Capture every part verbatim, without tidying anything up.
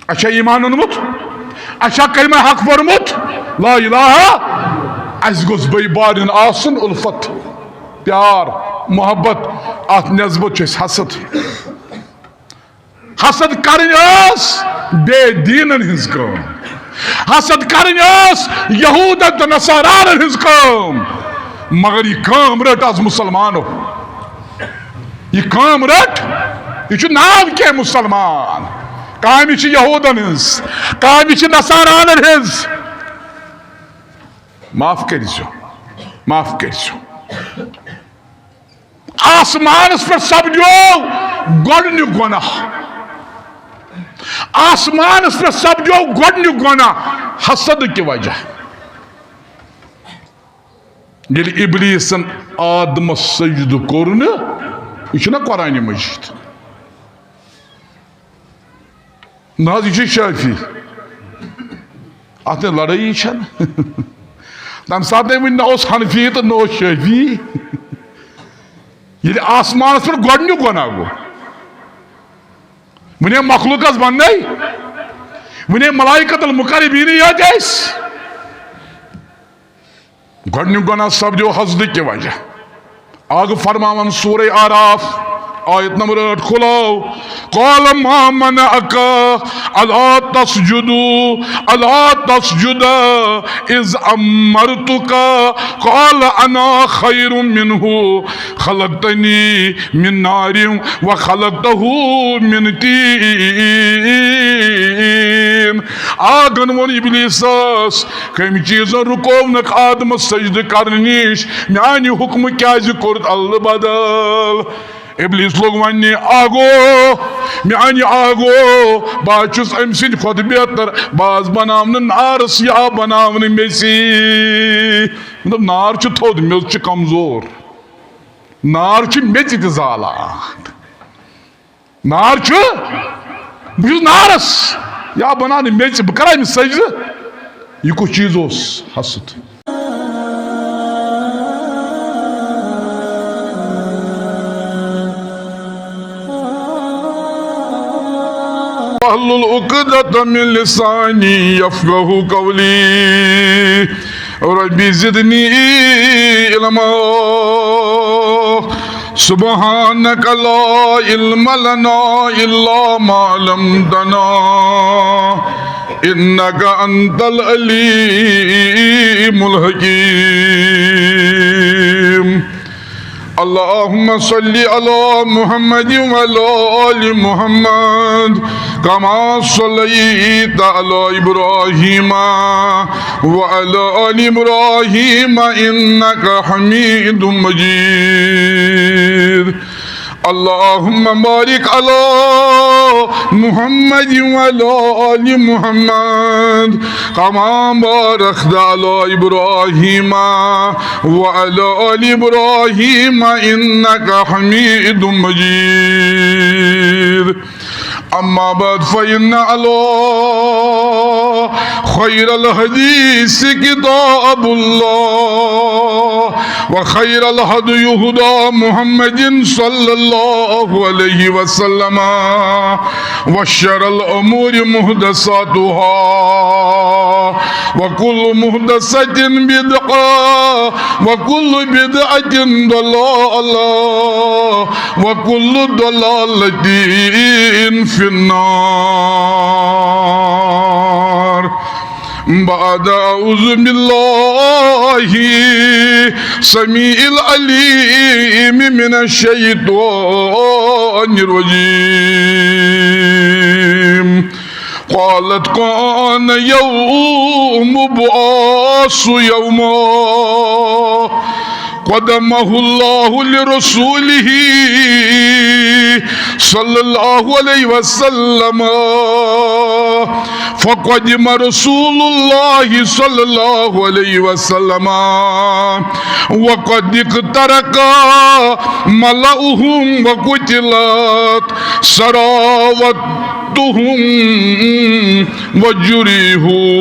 اچھا ایمان اوٚنمُت، اچھا کلمہ حق پوٚرمُت، لا الہ، اسہِ گوٚژھ بٲے بارٕنۍ آسُن الفت، پیار، محبت، اتھ نسبت چھُ اسہِ حسد۔ حسد کرٕنۍ ٲس بے دیٖنن ہٕنٛز کٲم، حسد کرٕنۍ ٲس یہوٗدن تہٕ نصارانن ہٕنٛز کٲم، مگر یہِ کٲم رٔٹ از مُسلمانو۔ یہِ کٲم رٔٹ، یہِ چھُ ناو کینٛہہ مُسلمان، کامہِ چھِ یہوٗدن ہٕنٛز، کامہِ چھِ نصارانن ہٕنٛز۔ معاف کٔرۍزیو، معاف کٔرۍزیو۔ آسمانس پٮ۪ٹھ سپدیو گۄڈنیُک گۄناہ، آسمانس پٮ۪ٹھ سپدیو گۄڈنیُک گۄناہ حسد کہِ وجہ۔ ییٚلہِ ابلیسن آدمس سجدٕ کوٚر نہٕ، یہِ چھُنہ قرآنِ مجید۔ نہ حظ، یہِ چھُ شٲفی۔ اتھ نہٕ لڑٲیی چھنہٕ۔ تمہِ ساتہٕ نَے وُنہِ نہ اوس حنفی تہٕ نہ اوس شٲفی۔ ییٚلہِ آسمانس پٮ۪ٹھ گۄڈنیُک گۄناہ گوٚو، وُنہِ مخلوقس بننے، وُنہِ ملائکۃ المقربین یٲتۍ ٲسۍ۔ گۄڈنیُک گۄناہ سپدیو حسدٕ کہِ وجہ۔ آگہٕ فرماوان سورہ آراف، آیت نمبر ٲٹھ کھُلاو۔ قال ما منعك ألا تسجد، ألا تسجد إذ أمرتك؟ قال أنا خير منه، خلقتني من نار وخلقته من طين۔ آگن ووٚن ابلیسس، کمہِ چیٖزن رُکوونکھ آدمس سجدٕ کرنہٕ نِش؟ میانہِ حُکمہٕ کیازِ کوٚرُتھ الہٕ بدل؟ ابلیس لوٚگ وننہِ، آگو، میانہِ آگو، بہٕ حظ چھُس أمۍ سٕنٛدِ کھۄتہٕ بہتر، بہٕ حظ بناونہٕ نارس یا بناونہٕ میٚژِ۔ مطلب، نار چھُ تھوٚد، میٚژ چھِ کمزور۔ نار چھِ میٚژِ تہِ زالان۔ نار چھُ، بہٕ چھُس نارس، یا بناونہٕ میٚژِ، بہٕ کرا أمِس سجدٕ؟ یہِ کُس چیٖز اوس؟ حسد۔ واحلل عقدة من لساني يفقهوا قولي۔ رب زدني علما۔ سبحانك لا علم لنا إلا ما علمتنا إنك أنت العليم الحكيم۔ اللهم صل على محمد وعلى آل محمد كما صليت على إبراهيم وعلى آل إبراهيم إنك حميد مجيد. اللهم بارك على محمد وعلى آل محمد كما باركت على إبراهيم وعلى آل إبراهيم إنك حميد مجيد. أما بعد، فإن الله خير الحديث كتاب الله، وخير الهدي هدى محمد صلى الله عليه وسلم، وشر الأمور محدثاتها، وكل محدثة بدعة، وكل بدعة ضلالة، وكل ضلالة في النار. بعد أعوذ بالله سميع العليم من الشيطان الرجيم. قالت كان يوم بعث يوما قدمه الله لرسوله صلى الله عليه وسلم، فقدم رسول الله صلى الله عليه وسلم وقد اقترق ملأهم وقتلت سراوتهم وجرحوا.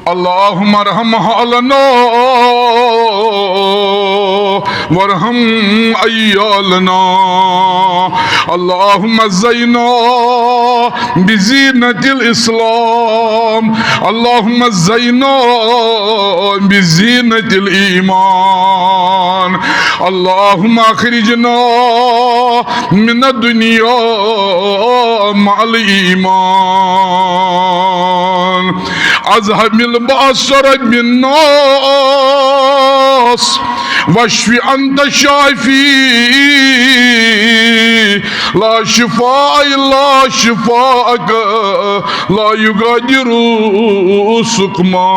اللهم ارحم أهلنا وارحم عيالنا. اللهم زينا بزينة الإسلام. اللهم زينا بزينة الإيمان. اللهم أخرجنا من الدنيا مع الإيمان. اذهب البأس رب الناس واشف أنت الشافي لا شفاء إلا شفاءك لا يغادر سقما.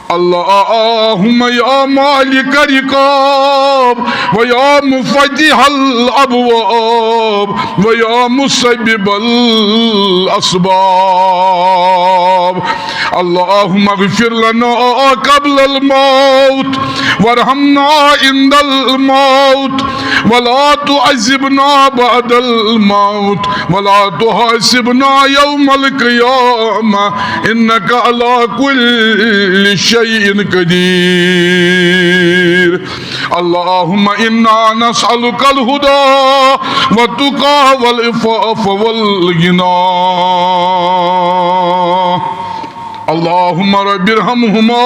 اللهم يا مالك الرقاب ويا مفتح الأبواب ويا مسبب الأسباب. اللهم اغفر لنا قبل الموت وارحمنا عند الموت ولا تعذبنا بعد الموت ولا تحاسبنا يوم القيامة إنك على كل شيء قدير. اللهم إنا نسألك الهدى والتقى والعفاف والغنى. اللهم رب ارحمهما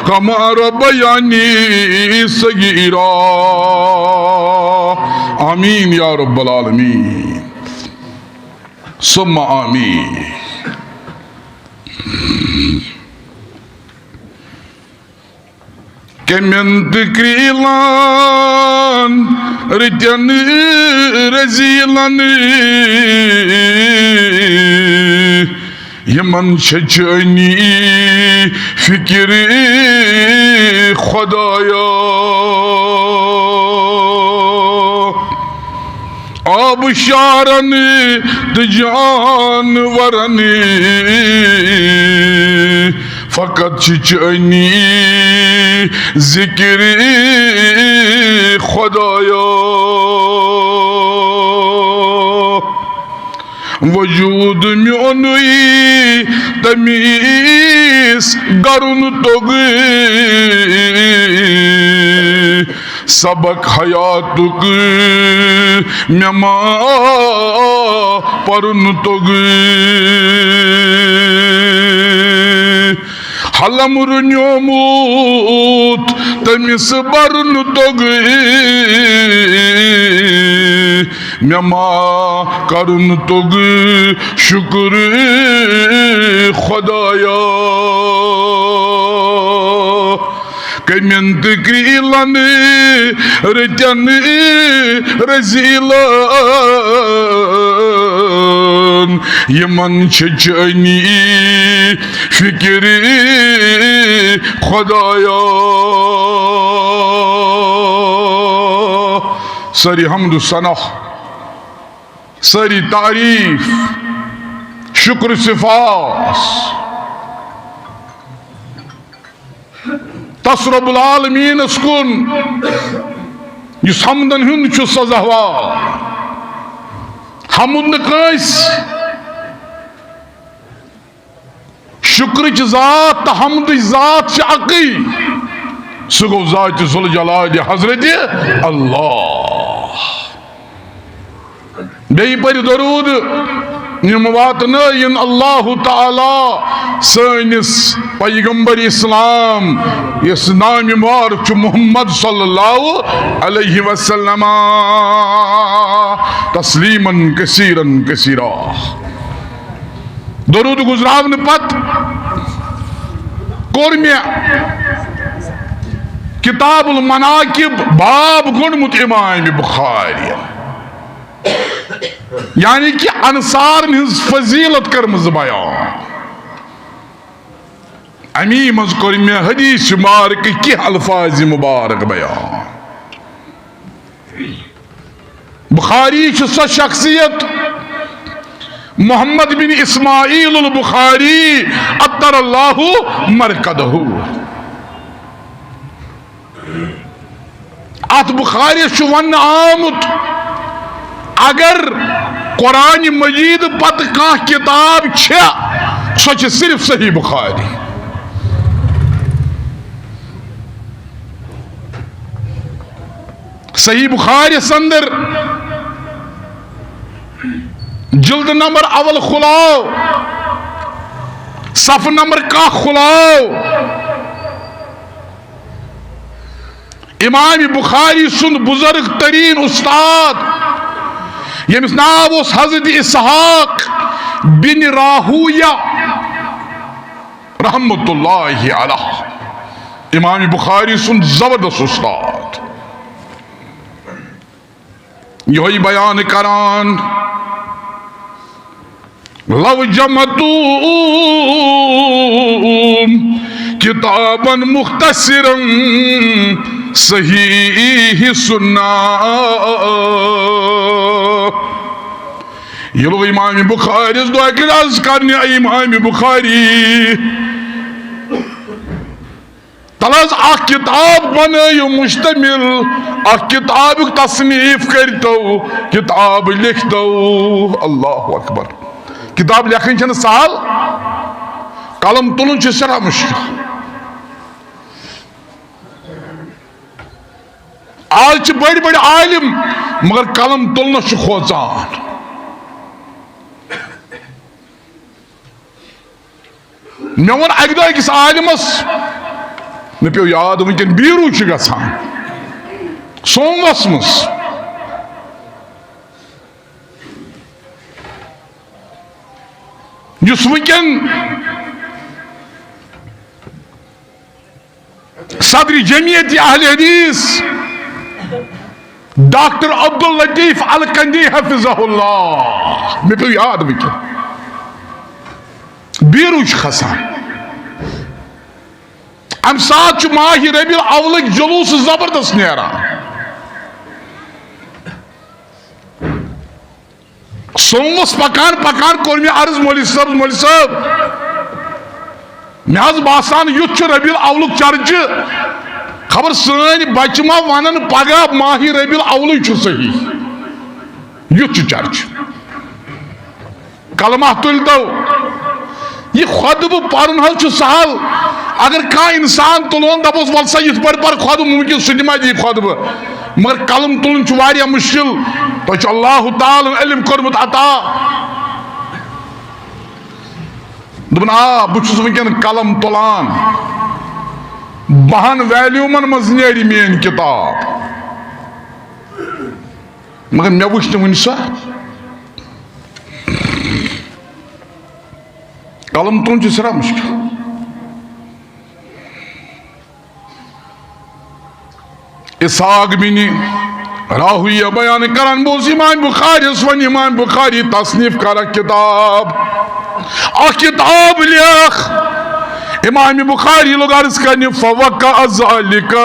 كما ربياني صغيرا. آمين يا رب العالمين. ثم آمين. کٔمٮ۪ن تہٕ کرٛیٖلَن، رٕتٮ۪ن رٔزیٖلَن، یِمَن چھےٚ چٲنی فِکِر خۄدایا۔ آبشارن تہٕ جانورن، فقط چھِ چٲنی ذِکِر خۄدایا۔ وجود میونُے تٔمِس گرُن توٚگ، سبق حیاتُک مےٚ ما پرُن توٚگ۔ حلم رُنیومُت تٔمِس برُن توٚگ، مےٚ ما کرُن توٚگ شُکر خۄدایا۔ کٔمٮ۪ن تہٕ کرٛیٖلَن، رٕتٮ۪ن رٔزیٖلَن، یِمَن چھِ چٲنی فِکِر خۄدایا۔ سٲری حمد و ثنا، سٲری تعریٖف، شُکر صفاس تس رب العالمینس کُن، یُس حمدن ہُنٛد چھُ سزاوار۔ حمد نہٕ کٲنٛسہِ، شُکرٕچ ذات تہٕ حمدٕچ ذات چھِ اَکٕے، سُہ گوٚو ذاتِ ذوالجلالِ حضرتِ اللہ۔ بیٚیہِ پٔرِو درود، یِم واتنٲیِن اللہ تعالیٰ سٲنِس پیغمبر اسلام، یُس ناو مبارک چھُ محمد صلی اللہ علیہ وسلم، تسلیما کثیرا کثیرا۔ درود گزراونہٕ پتہٕ کوٚر مےٚ کتاب المناقب باب گوٚنڈمُت امام بخاری۔ یعنی کہ انصارن ہٕنٛز فضیلت کٔرمٕژ بیان۔ امی منٛز کوٚر مےٚ حدیث مبارک کینٛہہ الفاظ مبارک بیان۔ بخاری چھُ سۄ شخصیت، محمد بن اسماعیل البخاری عطر اللہ مرقدہ۔ اتھ بخاریس چھُ وننہٕ آمُت، اگر قرآن مجید پتہٕ کانٛہہ کتاب چھےٚ، سۄ چھِ صرف صحیح بخاری۔ صحیح بخاری اندر جلد نمبر اول کھلاو، صفحہ نمبر کاہ کھلاو۔ امام بخاری سند بزرگ ترین استاد، یمس ناو اوس حضرت اسحاق بن راہویہ رحمت اللہ علیہ، امام بخاری سند زبردست استاد۔ یہوے بیان کران، لو جمعتم کتابا مختصرا صحیح سنہ۔ یہ لوگ امام بخاری دعا عرض کرنے، اے امام بخاری، تل حظ اکھ کتاب بنٲیِو مشتمل، اکھ کتابُک تصنیف کٔرتو، کتاب لیکھتو۔ اللہ اکبر۔ کتاب لیکھٕنۍ چھنہٕ سہل، قلم تُلُن چھُ سٮ۪ٹھاہ مشکل۔ آز چھِ بٔڑۍ بٔڑۍ عالم، مگر قلم تُلنس چھُ کھوژان۔ مےٚ ووٚن اَکہِ دۄہ أکِس عالمس، مےٚ پیوٚو یاد، وٕنکٮ۪ن بیٖروٗ چھُ گژھان سوموس منٛز، یُس وٕنکٮ۪ن صدر جمعیت اہل حدیث ڈاکٹر عبداللطیف الکندی حفظہ اللہ، مےٚ پیوٚو یاد وٕنکٮ۪ن، بیٖروٗ چھُ کھسان۔ امہِ ساتہٕ چھُ ماہِ ربیع الاولٕکۍ جلوٗس زبردست نیران۔ سوموس پکان پکان کوٚر مےٚ عرض مولوی صٲب، مولوی صٲب، مےٚ حظ باسان یُتھ چھُ ربیع الاولُک چرچہٕ، خبر سٲنۍ بچہِ ما ونن پگاہ ماہِ ربیع الاولٕے چھُ صحیح، یُتھ چھُ چرچہٕ۔ کلمہ تُلۍ تو۔ یہِ خطبہٕ پرُن حظ چھُ سہل۔ اگر کانٛہہ انسان تُلون دپوس، "ول سا یِتھ پٲٹھۍ پر خطبہٕ"، ممکن سُہ تہِ ما دِیہِ خطبہٕ۔ مگر قلم تُلُن چھُ واریاہ مشکل۔ تۄہہِ چھُ اللہ تعالیٰ ہن علم کوٚرمُت عطا۔ دوٚپُن، آ، بہٕ چھُس وٕنکٮ۪ن قلم تُلان۔ بہن ویلیومن منٛز نیرِ میٲنۍ کتاب۔ مگر مےٚ وٕچھ نہٕ وٕنہِ سۄ۔ قلم تُلُن چھُ سٮ۪ٹھاہ مشکل۔ اسحاق بن راہویہ بیان کران، بہٕ اوسُس امام بخاری یس ونان، امام بخاری تصنیف کر اکھ کتاب، اکھ کتاب لیکھ۔ امام بخاری لوٚگ عرض کرنہِ، فوقع ذلك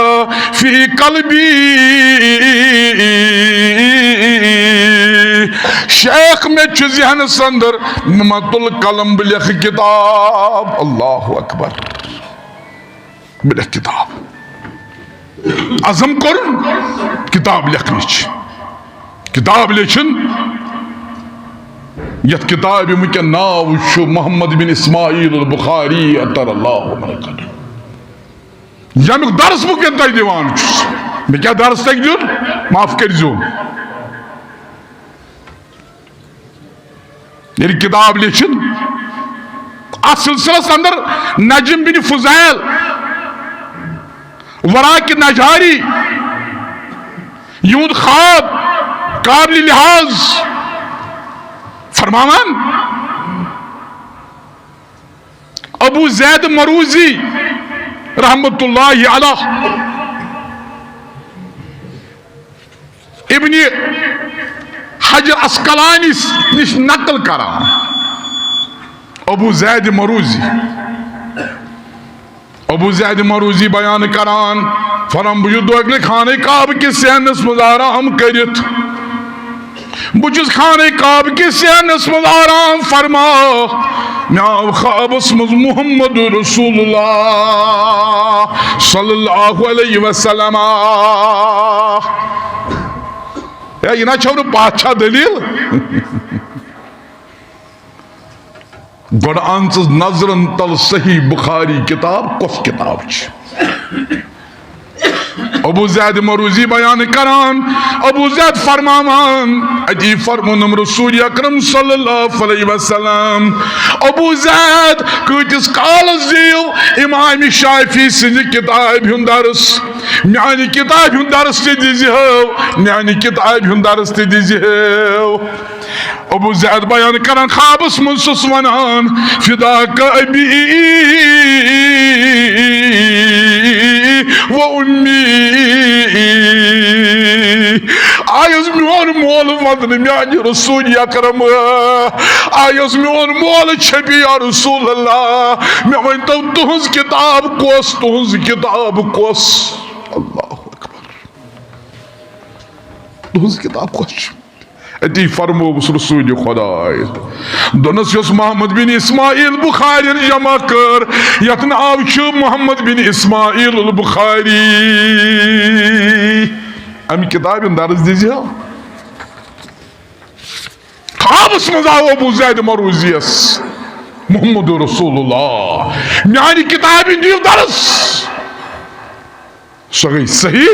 في قلبي، شیخ، مےٚ چھُ ذہنس اندر، مےٚ ما تُل قلم، بہٕ لیکھٕ کتاب۔ اللہ اکبر۔ بہٕ لیکھٕ کتاب۔ عزم کوٚرُن کتاب لیکھنٕچ۔ کتاب لیچھن، یتھ کتابہِ وٕنکٮ۪ن ناو چھُ محمد بن اسماعیل البخاری عطر اللہ برکتہ، ییٚمیُک درس بہٕ وٕنکٮ۪ن تۄہہِ دِوان چھُس۔ مےٚ کیٛاہ درس تۄہہِ دیُن؟ معاف کٔرۍزیو۔ ییٚلہِ کتاب لیچھن، اتھ سلسلس اندر نجم بن فضیل، وراق نجاری، یِہُنٛد خواب قابل لحاظ فرماوان۔ ابو زید مروزی رحمت اللہ علیہ، ابن حجر عسقلانی نش نقل کران، ابو زید مروزی۔ ابو زید مروزی بیان کران، فرماوان، بہٕ چھُس دۄگلہِ خانہ کعبہ کِس صحنس منٛز آرام کٔرِتھ۔ بہٕ چھُس خانہ کعبہ کِس صحنس منٛز آرام فرما۔ مےٚ آو خوابس منٛز محمد رسول اللہ صلی اللہ علیہ وسلم۔ ہے، یہِ نہ چھو نہٕ پاتھ چھا دٔلیٖل؟ گۄڈٕ اَن ژٕ نظرن تل صحیح بخاری کتاب کۄس کتاب چھِ۔ ابو زید مروزی بیان کران، ابو زید فرماوان، اتی فرمونم رسول اکرم صلی اللہ علیہ وسلم، ابو زید کۭتِس کالس دِیو امام شافعی سٕنٛزِ کتابہِ ہُنٛد درس؟ میانہِ کتابہِ ہُنٛد درس تہِ دِزِ ہو، میانہِ کتابہِ ہُنٛد درس تہِ دِزِ ہو۔ ابو زید بیان کران، خوابس منٛز چھُس ونان، فداک ابی و امی۔ آیس میون مول ودنہٕ میانہِ رسول اکرم، آیس میون مول چھپہِ یا رسول اللہ، مےٚ ؤنۍ تو تُہنٛز کتاب کۄس، تُہنٛز کتاب کۄس؟ اللہ اکبر۔ تُہنٛز کتاب کۄس چھِ؟ اتی فرمووُس رسول خداے۔ دوٚپنس، یۄس محمد بن اسماعیل بخارین جمع کٔر، یتھ ناو چھُ محمد بن اسماعیل البخاری۔ امہِ کتابہِ ہُنٛد درس دِزِ ہا۔ خوابس منٛز آو ابو زید مروزیس، محمد رسول اللہ، میانہِ کتابہِ ہُنٛد دِیو درس۔ سۄ گٔے صحیح۔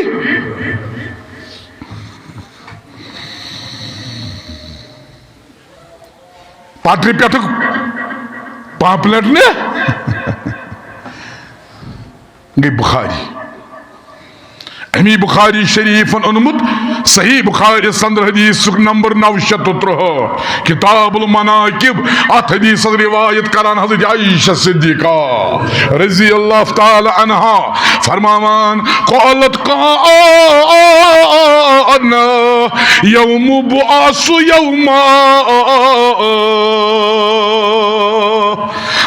پترِ پٮ۪ٹھٕ پامپلیٹ نہِ گٔے بخاری۔ امی بخاری شریفن اوٚنمُت صحیح بخاری سندر حدیث نمبر نو شیٚتھ تہٕ ترٛہ۔ کتاب المناقب، اتھ حدیثس روایت کران حضرت عائشہ صدیقہ رضی اللہ تعالی عنہا فرماوان، قالت کان یوم بعث یوما،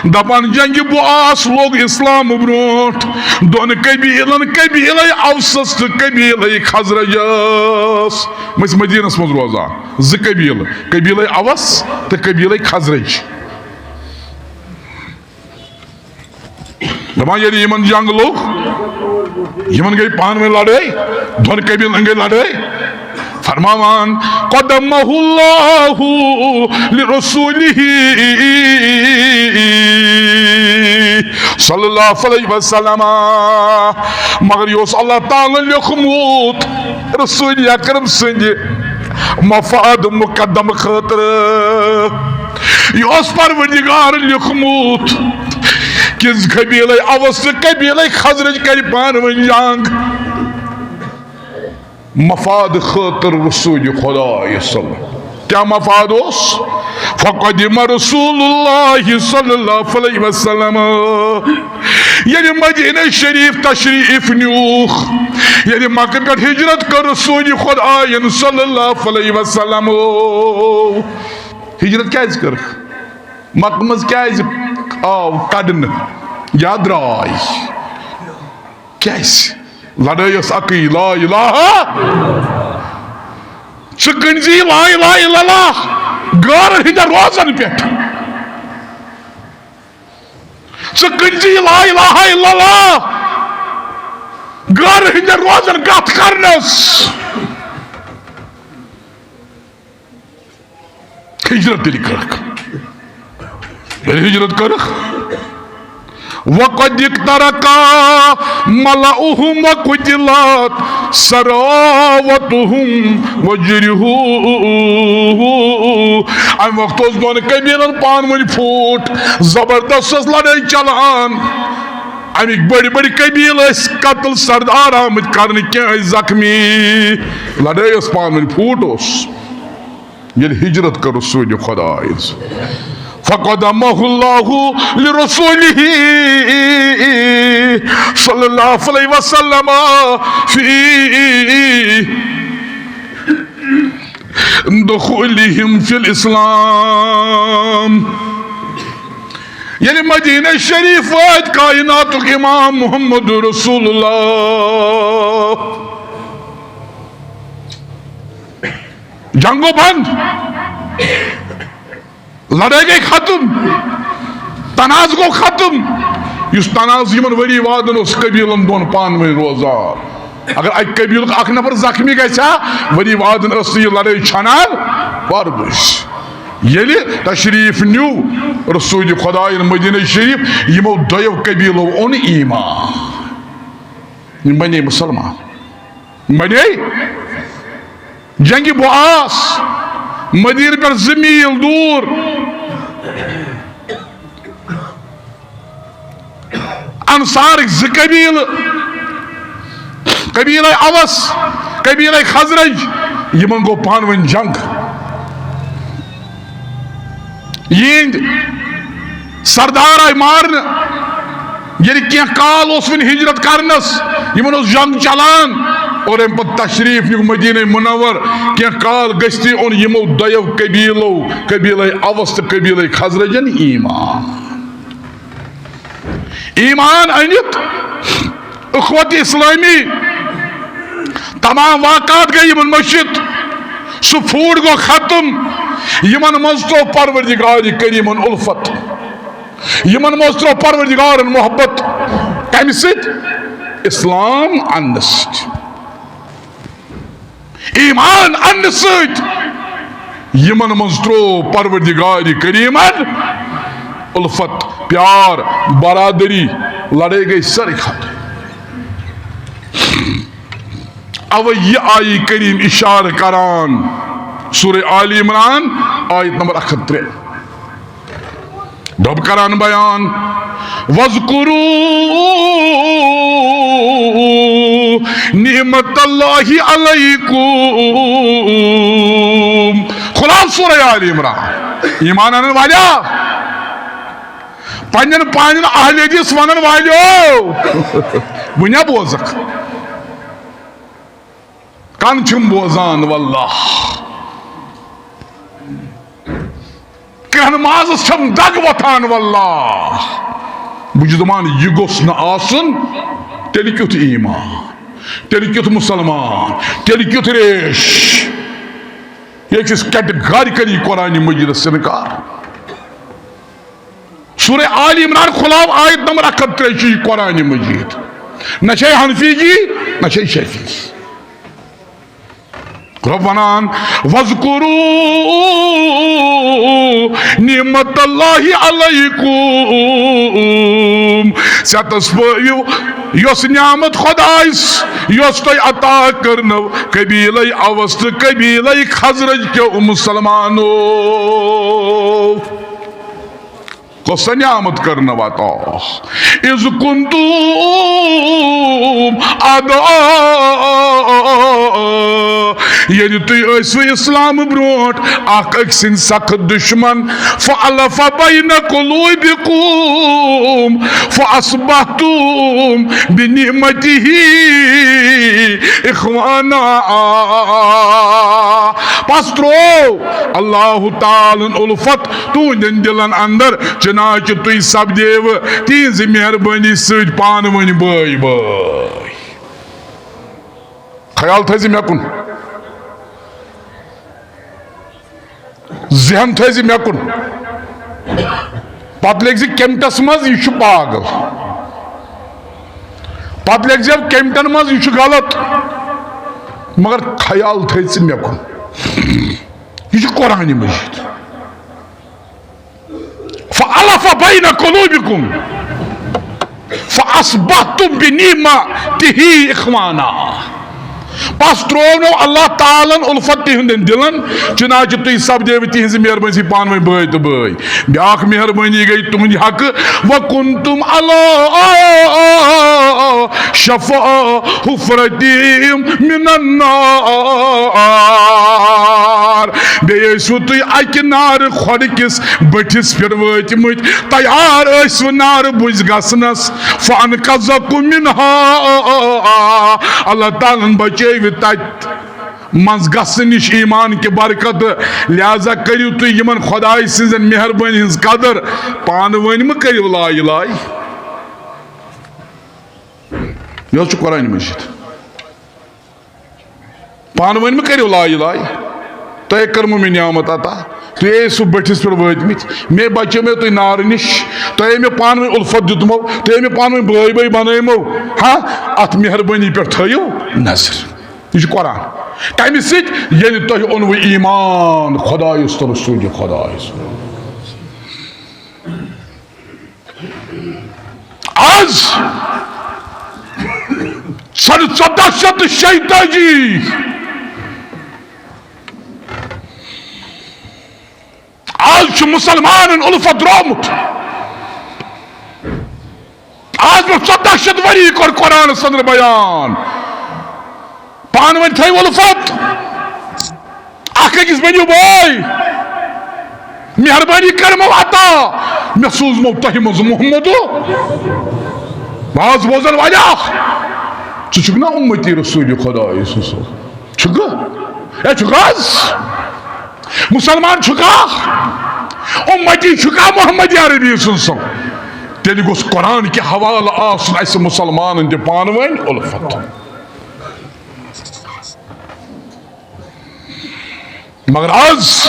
دپان جنگِ بعث لوٚگ اسلام برونٹھ دۄن قبیلن، قبیلے اوسس تہٕ قبیلے خزرجس۔ مےٚ ٲسۍ مدینس منٛز روزان زٕ قبیلہٕ، قبیلے اوس تہٕ قبیلے خزرج۔ دپان ییٚلہِ یِمن جنگ لوٚگ، یِمن گٔے پانہٕ ؤنۍ لڑٲے، دۄن قبیلن گٔے لڑٲے۔ فرماوان، قدمہ اللہ لرسولہ صلی اللہ علیہ وسلم۔ مگر یہِ اوس اللہ تعالیٰ لیوٚکھمُت رسول اکرم سٕنٛدِ مفاد مقدم خٲطرٕ۔ یہِ اوس پروردگار لیوٚکھمُت کہِ قبیلے اوس تہٕ قبیلے خزرج کرِ پانہٕ ؤنۍ جنگ۔ مفاد خٲطرٕ رسول خدایہِ صلی اللہ علیہ وسلم۔ کیٛاہ مفاد اوس؟ فقدم رسول اللہ صلی اللہ علیہ وسلم۔ ییٚلہِ مدینہ شریف تشریف نیوٗکھ، ییٚلہِ مکہ پٮ۪ٹھ ہجرت کٔر رسول خدایَن صلی اللہ علیہ وسلم، ہجرت کیٛازِ کٔرٕکھ؟ مکہ منٛز کیٛازِ آو کڑنہٕ یا درٛاے؟ کیٛازِ؟ لڑٲے ٲس اکٕے، لا الہ۔ ژٕ کٕنۍ زِ لا الہ الا اللہ غٲرن ہٕنٛدٮ۪ن روزن پٮ۪ٹھ۔ ژٕ کٕنۍ زِ لا الہ الا اللہ غٲرن ہٕنٛدٮ۪ن روزن کتھ کرنس۔ ہجرت تیٚلہِ کٔرٕکھ۔ ییٚلہِ ہجرت کٔرٕکھ، وقد اقترقا ملأهم وقتلت سراوتهم وجرحوا۔ امہِ وقتہٕ اوس دۄن قبیلن پانہٕ ؤنۍ پھوٗٹ، زبردست ٲس لڑٲے چلان۔ اَمِکۍ بٔڑۍ بٔڑۍ قبیلہٕ ٲسۍ قتل، سردار آمٕتۍ کرنہٕ، کینٛہہ ٲسۍ زخمی۔ لڑٲے ٲس پانہٕ ؤنۍ، پھوٗٹ اوس۔ ییٚلہِ ہجرت کٔر رسول خدایَس، فقدمہ اللہ لرسولہ صلی اللہ علیہ وسلم فی دخولہم فی الاسلام۔ ییٚلہِ مدینہ شریف وٲتۍ کائناتُک امام محمد رسول اللہ، جنگ گوٚو بنٛد، لڑٲے گٔے ختم، تنازٕ گوٚو ختم۔ یُس تنازٕ یِمن ؤری وادن اوس قبیلن دۄن پانہٕ ؤنۍ روزان، اگر اکہِ قبیلُک اکھ نفر زخمی گژھِ ہا، ؤری وادن ٲس نہٕ یہِ لڑٲے چھنان وارٕ بٔسۍ۔ ییٚلہِ تشریف نیوٗ رسول خدایَن مدینہ شریف، یِمو دۄیو قبیلو اوٚن ایمان۔ یِم بنے مسلمان، بنے جنگِ بُعاث، مدینہ پٮ۪ٹھ زٕ میٖل دوٗر۔ انصارٕکۍ زٕ قبیلہٕ، قبیلے اوس، قبیلے خزرج، یِمن گوٚو پانہٕ ؤنۍ جنگ۔ یِہنٛدۍ سردار آے مارنہٕ۔ ییٚلہِ کینٛہہ کال اوس وُنہِ ہجرت کرنس، یِمن اوس جنگ چلان، اور امہِ پتہٕ تشریف نیوٗکھ مدینہ منور۔ کینٛہہ کال گٔژھتھٕے اوٚن یِمو دۄیو قبیلو، قبیلے اوس تہٕ قبیلے خزرجن، ایمان۔ ایمان أنِتھ اخوت اسلامی، تمام واقعات گٔے یِمن مٔشِتھ۔ سُہ پھوٗٹ گوٚو ختم۔ یِمن منٛز ترٛوو پروردگار کریمن الفت۔ یِمن منٛز ترٛوو پروردگارن محبت۔ کمہِ سۭتۍ؟ اسلام اننہٕ سۭتۍ۔ ایمان اننہٕ سۭتۍ یِمن منٛز ترٛوو پروردگار کریمن الفت، پیار، برادری۔ لڑٲے گٔے سٲرٕے ختم۔ اوے یہِ آیہِ کریم اشارٕ کران سورہ آل عمران، آیت نمبر اکھ ہتھ ترٛےٚ۔ رب کران بیان، "وَاذْكُرُوا نِعْمَتَ اللَّهِ عَلَيْكُمْ۔" خلاصہ سورہ آل عمران۔ ایمان انن والیو، پننٮ۪ن پانٮ۪ن اہل حدیث ونن والیو، وُنیا بوزکھ؟ کن چھِم بوزان؟ واللہ، کرٛہن مازس چھم دگ وۄتھان۔ واللہ، بہٕ چھُس دپان، یہِ گوٚژھ نہٕ آسُن۔ تیٚلہِ کیُتھ ایمان؟ تیٚلہِ کیُتھ مسلمان؟ تیٚلہِ کیُتھ ریش؟ یہِ چھُ categorically قرآن مجیدس انکار۔ سورہ آل عمران کھلاو، آیت نمبر اکھ ہتھ ترٛےٚ چھُ یہِ قرآن مجید۔ نہ چھے حنفی جی، نہ چھے شافعی۔ رب ونان، "وَاذْكُرُوا نِعْمَتَ اللَّهِ عَلَيْكُمْ۔" ژےٚ تس پٲوِو یۄس نعمت خدایس، یۄس تۄہہِ عطا کٔرنو قبیلے اوس تہٕ قبیلے خزرج کیو مسلمانو۔ کۄس سا نعمت کٔرنو عطا؟ "اِذْ كُنْتُمْ أَعْدَاءً"، ییٚلہِ تُہۍ ٲسوٕ اسلام برونٹھ اکھ أکۍ سٕنٛدۍ سخت دشمن، "فَأَلَّفَ بَيْنَ قُلُوبِكُمْ فَأَصْبَحْتُمْ بِنِعْمَتِهِ إِخْوَانًا۔" پس ترٛوو اللہ تعالیٰ ہن الفت تُہنٛدٮ۪ن دِلن اندر، چنانچہ تُہۍ سپدیوٕ تِہنٛزِ مہربٲنی سۭتۍ پانہٕ ؤنۍ بٲے بٲے۔ خیال تھٲیزِ مےٚ کُن، ذہن تھٲیزِ مےٚ کُن۔ پتہٕ لیکھزِ کیمٹس منٛز، یہِ چھُ پاگل۔ پتہٕ لیکھزِ کیمٹن منٛز، یہِ چھُ غلط۔ مگر خیال تھٲیزِ مےٚ کُن۔ یہِ چھُ قرآن مجید۔ "فَأَلَّفَ بَيْنَ قُلُوبِكُمْ فَأَصْبَحْتُمْ بِنِعْمَتِهِ إِخْوَانًا۔" پس ترٛوونو اللہ تعالیٰ ہن الفت تِہنٛدٮ۪ن دِلن، چنانچہ تُہۍ سپدیوٕ تِہنٛزِ مہربٲنی سۭتۍ پانہٕ ؤنۍ بٲے تہٕ بٲے۔ بیاکھ مہربٲنی گٔے تُہنٛدِ حقہٕ، "وَكُنْتُمْ عَلَىٰ شَفَا حُفْرَةٍ مِّنَ النَّارِ۔" بیٚیہِ ٲسِو تُہۍ اَکہِ نارٕ کھۄڈٕ کِس بٔٹھِس پٮ۪ٹھ وٲتمٕتۍ، تیار ٲسِو نارٕ بُجھ گژھنس۔ "فَأَنْقَذَكُمْ مِنْهَا۔" اللہ تعالیٰ ہن بچٲوِ تتہِ منٛز گژھنہٕ نِش ایمان کہِ برکتہٕ۔ لہذا کٔرِو تُہۍ یِمن خدایہِ سٕنٛزن مہربٲنی ہٕنٛز قدر۔ پانہٕ ؤنۍ مہٕ کٔرِو لایہِ لایہِ۔ یہِ حظ چھُ قرآن مجید۔ پانہٕ ؤنۍ مہٕ کٔرِو لایہِ لایہِ۔ تۄہہِ کٔرمو مےٚ نعمت عطا، تُہۍ ٲسِو بٔٹھِس پٮ۪ٹھ وٲتمٕتۍ، مےٚ بچٲو مےٚ تُہۍ نارٕ نِش، تۄہہِ مےٚ پانہٕ ؤنۍ الفت دیُتمو، تۄہہِ مےٚ پانہٕ ؤنۍ بٲے بٲے بنٲومو۔ ہاں، اتھ مہربٲنی پٮ۪ٹھ تھٲیِو نظر۔ یہِ چھُ قرآن۔ کمہِ سۭتۍ؟ ییٚلہِ تۄہہِ اوٚنوٕ ایمان خدایس تہٕ رسول خدایس۔ آز سنہٕ ژۄداہ شیٚتھ تہٕ شیٚیہِ تٲجی۔ آز چھُ مُسلمانن اُلفت درٛامُت۔ آز برٛونٛہہ ژۄداہ شیٚتھ ؤری کوٚر قرآنس اندر بیان، پانہٕ ؤنۍ تھٲیِو اُلفت، اکھ أکِس بٔنِو بٲے۔ مہربٲنی کٔرمو عطا، مےٚ سوٗزمو تۄہہِ منٛز محمد۔ باز بوزن واجہ، ژٕ چھُکھ نا اُمتی رسول خدایہِ سُنٛد؟ چھُکھ؟ اے، چھُکھ حظ؟ مُسلمان چھُکھا؟ اُمتی چھُکھا محمد عربی سُنٛد سُنٛد؟ تیٚلہِ گوٚژھ قرآن کہِ حوالہٕ آسُن اَسہِ مُسلمانن تہِ پانہٕ ؤنۍ اُلفت۔ مگر آز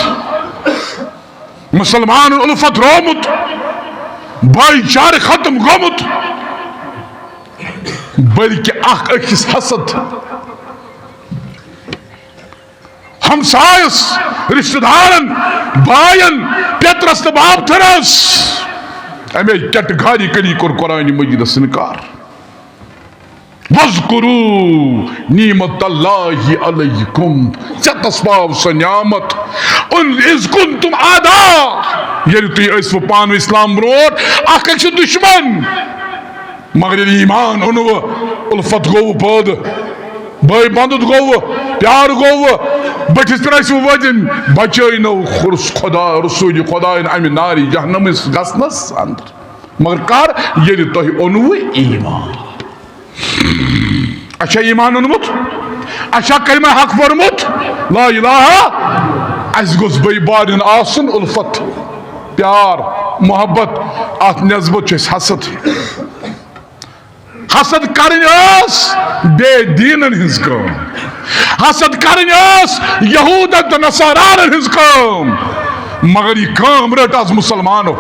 مُسلمانن اُلفت روومُت، بھائی چارٕ ختم گوٚمُت، بلکہِ اکھ أکِس حسد، ہمسایس، رشتہٕ دارن، باین، پیترس تہٕ بابتھرس، امے ٹٹہٕ گاری کٔری کوٚر قرآن مجیدس انکار۔ وَاذْكُرُوا نِعْمَتَ اللَّهِ عَلَيْكُمْ، ژےٚ تس پاو سۄ نعمت، ان اذ کنتم اعداء، ییٚلہِ تُہۍ ٲسوٕ پانہٕ اسلام برونٹھ اکھ أکۍ سٕنٛدۍ دشمن، مگر ییٚلہِ ایمان اوٚنوٕ، اُلفت گوٚوٕ پٲدٕ، بٲے بندُت گوٚوٕ، پیار گوٚوٕ، بٔٹھِس پٮ۪ٹھ ٲسوٕ وٲتِنۍ، بچٲے نو خُرس خدا، رسول خداین امہِ نارِ جہنمس گژھنس اندر۔ مگر کر؟ ییٚلہِ تۄہہِ اوٚنوٕ ایمان۔ اچھا، ایمان اوٚنمُت، اچھا، کلمہ حق پوٚرمُت، لا الہ، اسہِ گوٚژھ بٲے بارٕنۍ آسُن اُلفت، پیار، محبت، اتھ نسبت چھُ اسہِ حسد۔ حسد کرٕنۍ ٲس بے دینن ہٕنٛز کٲم، حسد کرٕنۍ ٲس یہودن تہٕ نصارانن ہٕنٛز کٲم، مگر یہِ کٲم رٔٹ از مُسلمانو۔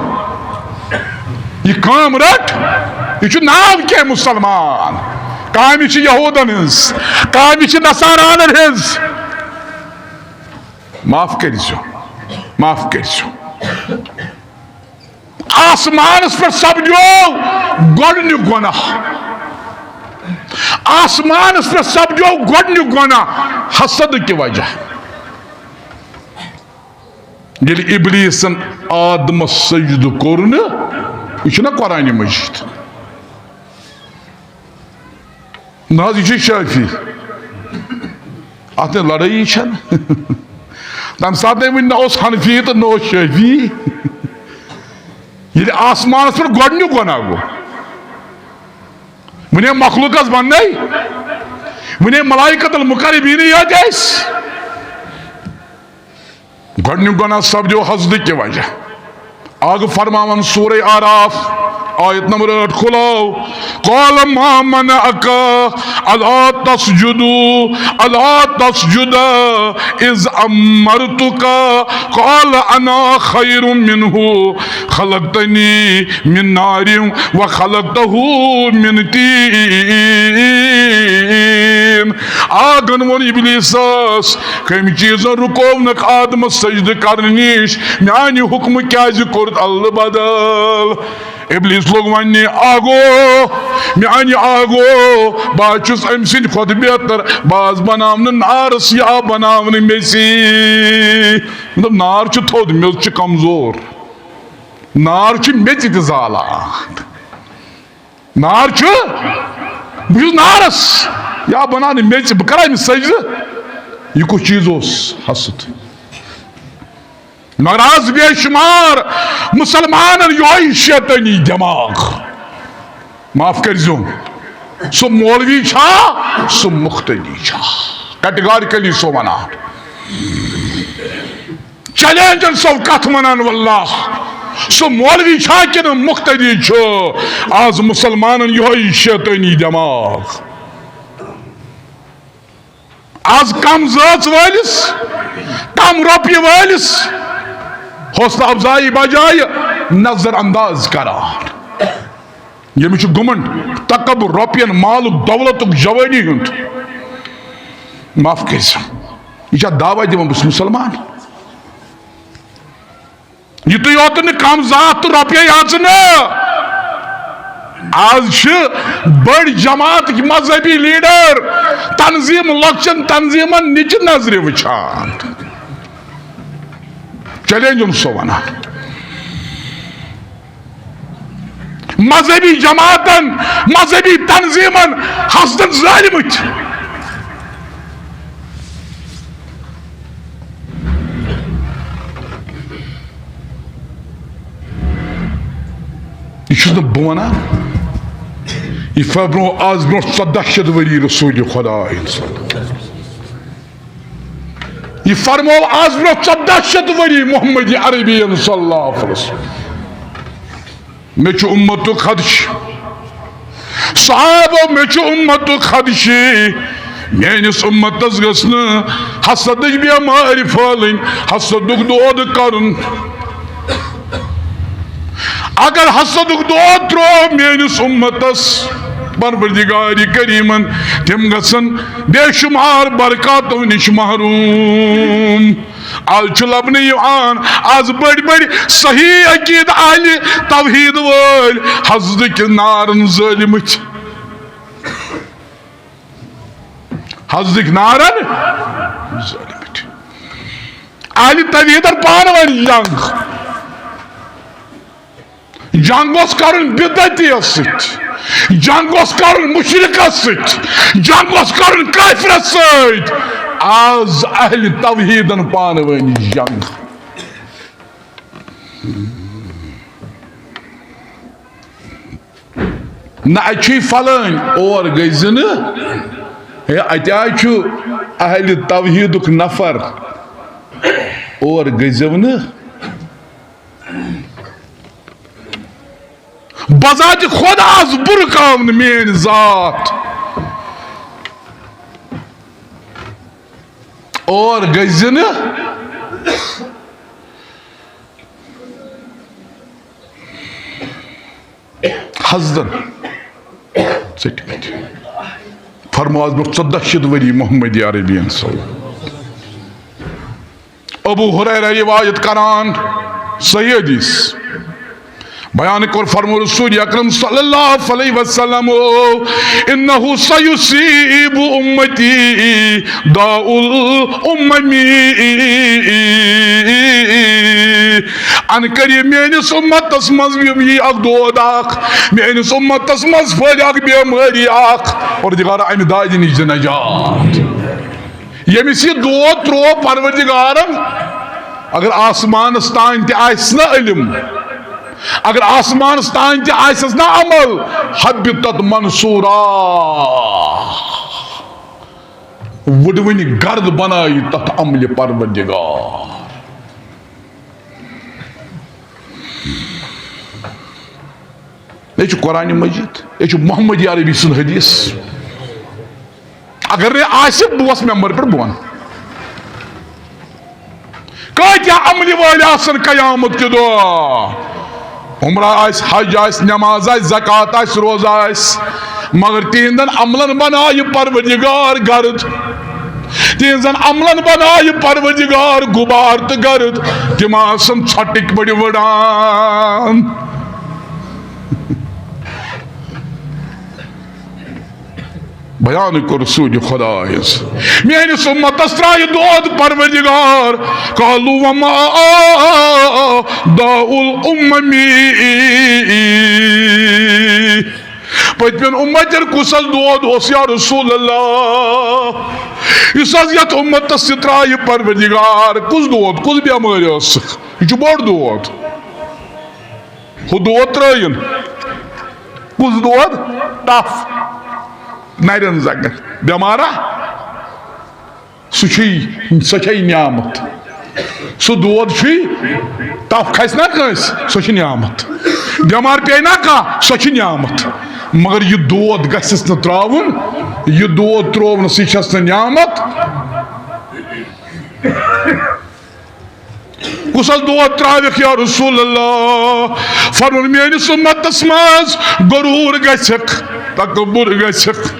یہِ کٲم رٔٹ، یہِ چھُ ناو کینٛہہ مُسلمان، کامہِ چھِ یہودن ہٕنٛز، کامہِ چھِ نصارانن ہٕنٛز۔ معاف کٔرۍزیو، معاف کٔرۍزیو۔ آسمانس پٮ۪ٹھ سپدیو گۄڈنیُک گۄناہ، آسمانس پٮ۪ٹھ سپدیو گۄڈنیُک گۄناہ حسد کہِ وجہ۔ ییٚلہِ ابلیسن آدمس سجدٕ کوٚر نہٕ، یہِ چھُنہ قرآنِ مجید۔ نہ حظ، یہِ چھُ شافعی۔ اتھ نہٕ لڑٲیی چھنہٕ۔ تمہِ ساتہٕ نَے وُنہِ نہ اوس حنفی تہٕ نہ اوس شافعی۔ ییٚلہِ آسمانس پٮ۪ٹھ گۄڈنیُک گۄناہ گوٚو، وُنہِ مخلوقس بننے، وُنہِ ملائکۃ المقربین یٲتۍ ٲسۍ۔ گۄڈنیُک گۄناہ سپدیو حسدٕ کہِ وجہ۔ آگہٕ فرماوان سورہ آراف، آیت نمبر ٲٹھ کھُلاو۔ قال ما منعك ألا تسجد، ألا تسجد إذ أمرتك؟ قال أنا خير منه، خلقتني من نار وخلقته من طين۔ آگن ووٚن ابلیسس، کمہِ چیٖزن رُکوونکھ آدمس سجدٕ کرنہٕ نِش؟ میانہِ حُکمہٕ کیازِ کوٚرُتھ الہٕ بدل؟ ابلیس لوٚگ وننہِ، آگو، میانہِ آگو، بہٕ حظ چھُس أمۍ سٕنٛدِ کھۄتہٕ بہتر، بہٕ حظ بناونہٕ نارس یا بناونہٕ میٚژِ۔ مطلب، نار چھُ تھوٚد، میٚژ چھِ کمزور۔ نار چھُ میٚژِ تہِ زالان۔ نار چھُ، بہٕ چھُس نارس یا بناونہٕ میٚژِ، بہٕ کرا أمِس سجدٕ؟ یہِ کُس چیٖز اوس؟ حسد۔ مگر آز بے شمار مُسلمانن یِہوٚے شیطٲنی دٮ۪ماغ۔ معاف کٔرۍزیوم، سُہ مولوی چھا، سُہ مُقتدی چھا، categorically سُہ ونان۔ چیلنجن سو کتھ ونان، واللہ، سُہ مولوی چھا کِنہٕ مُقتدی چھُ؟ آز مُسلمانن یِہوٚے شیطٲنی دٮ۪ماغ۔ آز کم زٲژ وٲلِس، کم رۄپیہِ وٲلِس حوصلہٕ افزایی بجایہِ نظر انداز کران۔ ییٚمِس چھُ گُمنڈ، تکبر، رۄپین، مالُک، دولتُک، جوٲنی ہُنٛد۔ معاف کٔرۍزیو، یہِ چھا دعویٰ دِوان بہٕ چھُس مُسلمان؟ یُتُے یوت نہٕ کم ذات تہٕ رۄپیے یٲژ نہٕ، آز چھِ بٔڑۍ جماعتٕکۍ مذہبی لیڈر تنظیٖم، لۄکچن تنظیٖمن نِچہِ نظرِ وٕچھان۔ چیلنج چھُم سُہ ونان۔ مذہبی جماعتن، مذہبی تنظیٖمن حسدن زٲلمٕتۍ۔ یہِ چھُس نہٕ بہٕ ونان، یہِ فرموو آز برونٛہہ ژۄداہ شیٚتھ ؤری رسول خدایَن صلی اللہ علیہ وسلم۔ یہِ فرموو آز برونٛہہ ژۄداہ شیٚتھ ؤری محمد عربی صلی اللہ علیہ وسلم۔ مےٚ چھُ اُمتُک خدشہٕ۔ صحابو، مےٚ چھُ اُمتُک خدشہٕ۔ میٲنِس اُمتس گٔژھ نہٕ حسدٕچ بٮ۪مٲرۍ پھٲلٕنۍ، حسدُک دود کرُن۔ اگر حسدُک دود ترٛوو میٲنِس اُمتس، پروردگار کریمن، تِم گژھن بے شمار برکاتو نِش محروم۔ آز چھُ لبنہٕ یِوان، آز بٔڑۍ بٔڑۍ صحیح عقیدٕ اہلِ توحید وٲلۍ حسدٕکۍ نارن زٲلمٕتۍ۔ حسدٕکۍ نارن زٲلمٕتۍ۔ اہلِ توحیدن پانہٕ ؤنۍ جنگ۔ جنگ اوس کرُن بدعتیس سۭتۍ، جنگ اوس کرُن مشرکس سۭتۍ، جنگ اوس کرُن کافرس سۭتۍ۔ آز اہلِ توحیدن پانہٕ ؤنۍ جنگ۔ نہ، اَتہِ چھُے فلٲنۍ، اور گٔژھۍ زِ نہٕ۔ ہے، اَتہِ حظ چھُ اہلِ توحیدُک نفر، اور گٔژھۍ زیو نہٕ۔ بذات خود آز بُرکاونہٕ میٲنۍ ذات، اور گٔژھۍ زِ نہٕ۔ حسدن ژٔٹمٕتۍ۔ فرماو، از برونٛہہ ژۄداہ شیٚتھ ؤری محمد عربی صلی اللہ۔ ابو ہریرہ روایت کران، صحیح حدیث۔ بیان کوٚر، فرموو رسول اکرم صلی اللہ علیہ وسلم، انہ سیصیب امتی داء الامم۔ ان قریب میٲنِس امتس منٛز یی اکھ دود اکھ، میٲنِس امتس منٛز پھٔہلہِ اکھ بیمٲری اکھ۔ پروردگارا، امہِ دادِ نِش دِ نجات۔ ییٚمِس یہِ دود ترٛوو پروردگارن، اگر آسمانس تام تہِ آسہِ نہ علم، اگر آسمانس تام تہِ آسٮ۪س نہ عمل، حبطت منصورا، وُڈوٕنۍ گرد بنٲیِتھ تتھ عملہِ پروردگار۔ یہِ چھُ قرآن مجید، یہِ چھُ محمد عربی سُنٛد حدیث۔ اگر نہٕ آسہِ، بہٕ وَسہٕ ممبر پٮ۪ٹھ، بہٕ وَنہٕ۔ کۭتیٛاہ عملہِ وٲلۍ آسن قیامت کہِ دۄہ؟ عمرہ آسہِ، حج آسہِ، نماز آسہِ، زکوٰۃ آسہِ، روزہ آسہِ، مگر تِہنٛدٮ۪ن عملن بنایہِ پروردگار گرد۔ تِہنٛزن عملن بنایہِ پروردگار غبار تہٕ گرد۔ تِم آسن ژھۄٹٕکۍ پٲٹھۍ ؤڑان۔ بیان کوٚر رسول خدایس، میٲنِس امتس ترایہِ دود پروردگار۔ قالوا وما داء الامم۔ پٔتمٮ۪ن امتن کُس حظ دود اوس یا رسول اللہ، یُس حظ یتھ امتس تہِ ترایہِ پروردگار؟ کُس دود، کُس بٮ۪مٲرۍ ٲسٕکھ؟ یہِ چھُ بوٚڑ دود۔ ہُہ دود ترٲیِن۔ کُس دود؟ تپھ۔ نرٮ۪ن زنٛگن۔ بٮ۪مارا؟ سُہ چھُے، سۄ چھے نعمت۔ سُہ دود چھُے، تپھ کھسہِ نا کٲنٛسہِ، سۄ چھِ نعمت۔ بٮ۪مار پیٚیہِ نا کانٛہہ، سۄ چھِ نعمت۔ مگر یہِ دود گژھٮ۪س نہٕ ترٛاوُن، یہِ دود ترٛوونہٕ سۭتۍ چھَس نہٕ نعمت۔ کُس حظ دود ترٛاوکھ یا رسول اللہ؟ فرموو، میٲنِس اُمتس منٛز غرور گژھکھ، تکبر گژھکھ،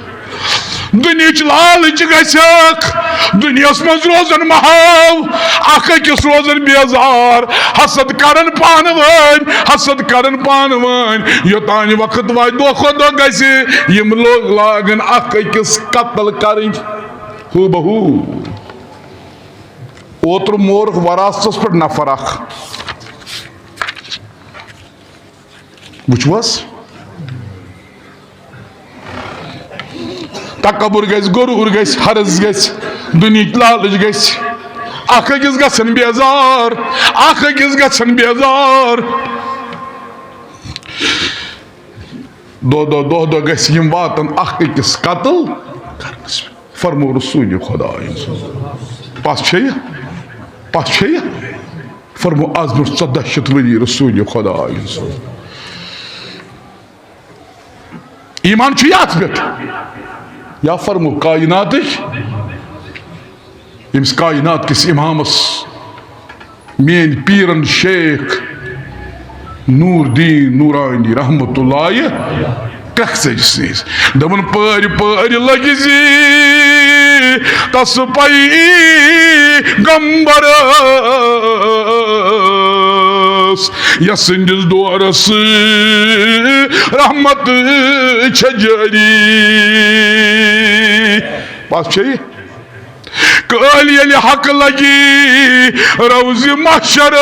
دُنیہٕچ لالٕچ گژھٮ۪کھ، دُنیاہَس منٛز روزن محاو، اکھ أکِس روزن بیزار، حسد کرن پانہٕ ؤنۍ، حسد کرن پانہٕ ؤنۍ، یوٚتانۍ وقت واتہِ، دۄہ کھۄتہٕ دۄہ گژھِ، یِم لوگ لاگن اکھ أکِس قتل کرٕنۍ۔ ہو بہو۔ اوترٕ مورُکھ وراثتس پٮ۪ٹھ نفر اکھ۔ وٕچھو حظ، تکبر گژھِ، غرور گژھِ، حرص گژھِ، دُنیہٕچ لالٕچ گژھِ، اکھ أکِس گژھن بیزار، اکھ أکِس گژھن بیزار۔ دۄہ دۄہ، دۄہ دۄہ گژھِ یِم واتن اکھ أکِس قتل کرنس۔ فرمو رسول خدایَن سُنٛد۔ پَس چھے یہِ؟ پَس چھے یہِ؟ فرمو، از برونٛٹھ ژۄداہ شیٚتھ ؤری رسول خدایَن سُنٛد۔ ایمان چھُ یَتھ پٮ۪ٹھ۔ یا فرمو کائناتٕچ، ییٚمِس کائنات کِس امامس میٲنۍ پیرن شیخ نور دین نورانی رحمت اللہ کرٛکھ ژٔجِس نِش۔ دوٚپُن، پٲرۍ پٲرۍ لٔگۍ زِ تس پیغمبرس، یس سٕنٛدِس دورس رحمت چھےٚ جٲری۔ بس چھےٚ یہِ؟ کٲلۍ ییٚلہِ حق لگی روزِ محشر،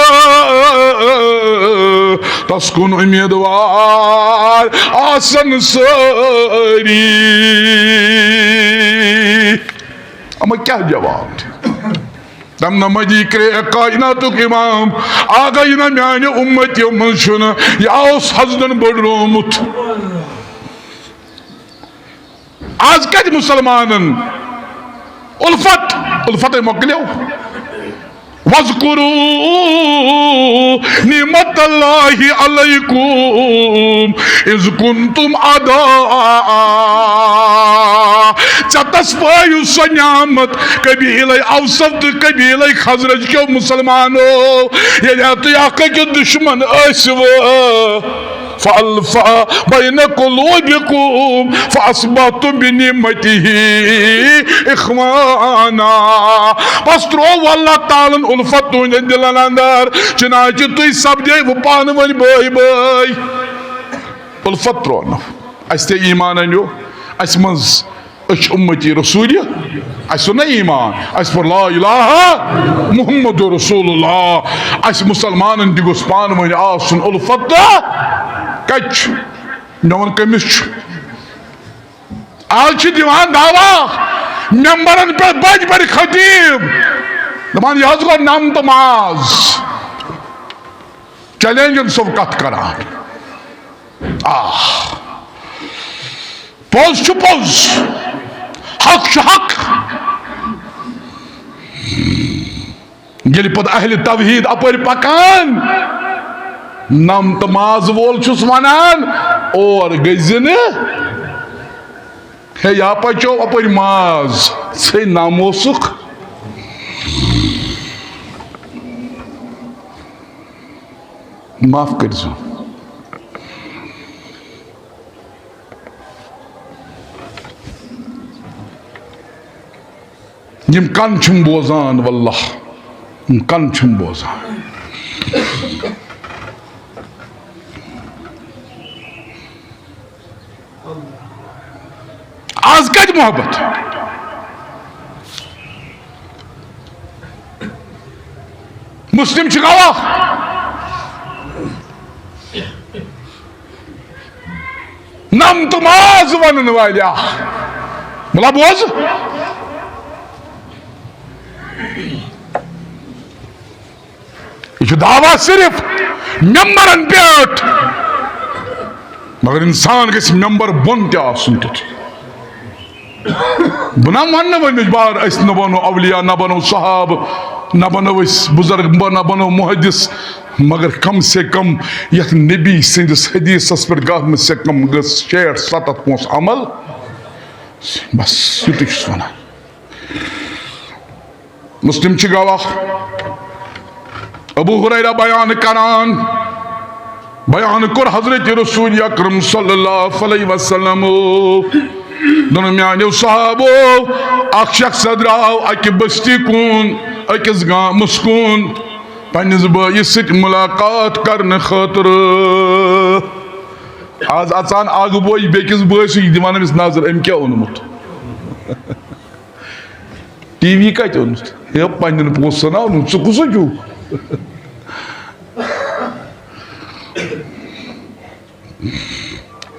تس کُن امیدوار آسن سٲری۔ اما کیٛاہ جواب دِ؟ تم نمدی کرے کائناتُک امام، آگاہی نہ میانہِ امتیو منٛز چھُنہٕ، یہِ اوس حسدن بٔڑرومُت۔ آز کتہِ مسلمانن الفت، الفت مۄکلیو۔ واذکروا نعمت اللہ علیکم اذ کنتم اعداء۔ ژےٚ تس پٲیِو سۄ نعمت قبیلے اوس تہٕ قبیلے خزرج کیو مسلمانو، ییٚلہِ تُہۍ اکھ أکِس دشمن ٲسِو۔ فالف بین قلوبکم فاصبحتم بنعمتہ اخوانا۔ پس تروو اللہ تعالیٰ ہن الفت تُہنٛدٮ۪ن دلن اندر، چنانچہ تُہۍ سپدیوٕ پانہٕ ؤنۍ بٲے بٲے۔ الفت تروونو۔ اسہِ تہِ ایمان انیو، اسہِ منٛز أسۍ چھِ اُمتی رسوٗلہِ، اَسہِ اوٚن نہ ایمان، اَسہِ پوٚر لا الہ محمد رسول اللہ۔ اَسہِ مُسلمانن تہِ گوٚژھ پانہٕ ؤنۍ آسُن اُلفت۔ تہٕ کَتہِ چھُ؟ مےٚ ووٚن، کٔمِس چھُ؟ آز چھِ دِوان دعویٰ ممبرن پٮ۪ٹھ بٔڑۍ بٔڑۍ خطیٖب، دَپان، یہِ حظ گوٚو نم تہٕ ماز۔ چیلنجن سو کتھ کران۔ آ، پوٚز چھُ پوٚز، حق چھُ حق۔ ییٚلہِ پتہٕ اہلِ توحید اپٲرۍ پکان، نم تہٕ ماز وول چھُس ونان، اور گٔژھۍ زِ نہٕ۔ ہے، یا پچو اپٲرۍ ماز، ژھے نم اوسُکھ۔ معاف کٔرۍزیو۔ یِم کن چھِم بوزان، واللہ، یِم کن چھِم بوزان۔ آز کتہِ محبت؟ مسلم چھِ گواہ۔ نم تہٕ ماز ونن والہِ اکھ۔ ملا بوز۔ یہِ چھُ دعویٰ صرف ممبرن پٮ۪ٹھ، مگر انسان گژھِ ممبر بۄن تہِ آسُن تیُتھ۔ بہٕ نہ ونہٕ نہٕ وۄنۍ بار، أسۍ نہ بنو اولیاء، نہ بنو صحابہٕ، نہ بنو أسۍ بزرگ، نہ بنو محدث، مگر کم سے کم یتھ نبی سٕنٛدِس حدیثس پٮ۪ٹھ کم سے کم گٔژھ شیٹھ ستتھ پونٛسہٕ عمل۔ بس، یُتُے چھُس ونان۔ مسلم چھِ گواہ۔ ابو ہریرہ بیان کران، بیان کوٚر حضرت رسول اکرم صلی اللہ علیہ وسلم، دوٚپُن، میانیو صحابو، اکھ شخص درٛاو اکہِ بستی کُن، أکِس گامس کُن، پننِس بٲیِس سۭتۍ مُلاقات کرنہٕ خٲطرٕ۔ آز اژان اکھ بوے بیٚکِس بٲے سُہ، یہِ دِوان أمِس نظر، أمۍ کیٛاہ اوٚنمُت؟ ٹی وی کتہِ اوٚنُتھ؟ ہے، پننٮ۪ن پونٛسن اوٚنُتھ، ژٕ کُس چھُکھ؟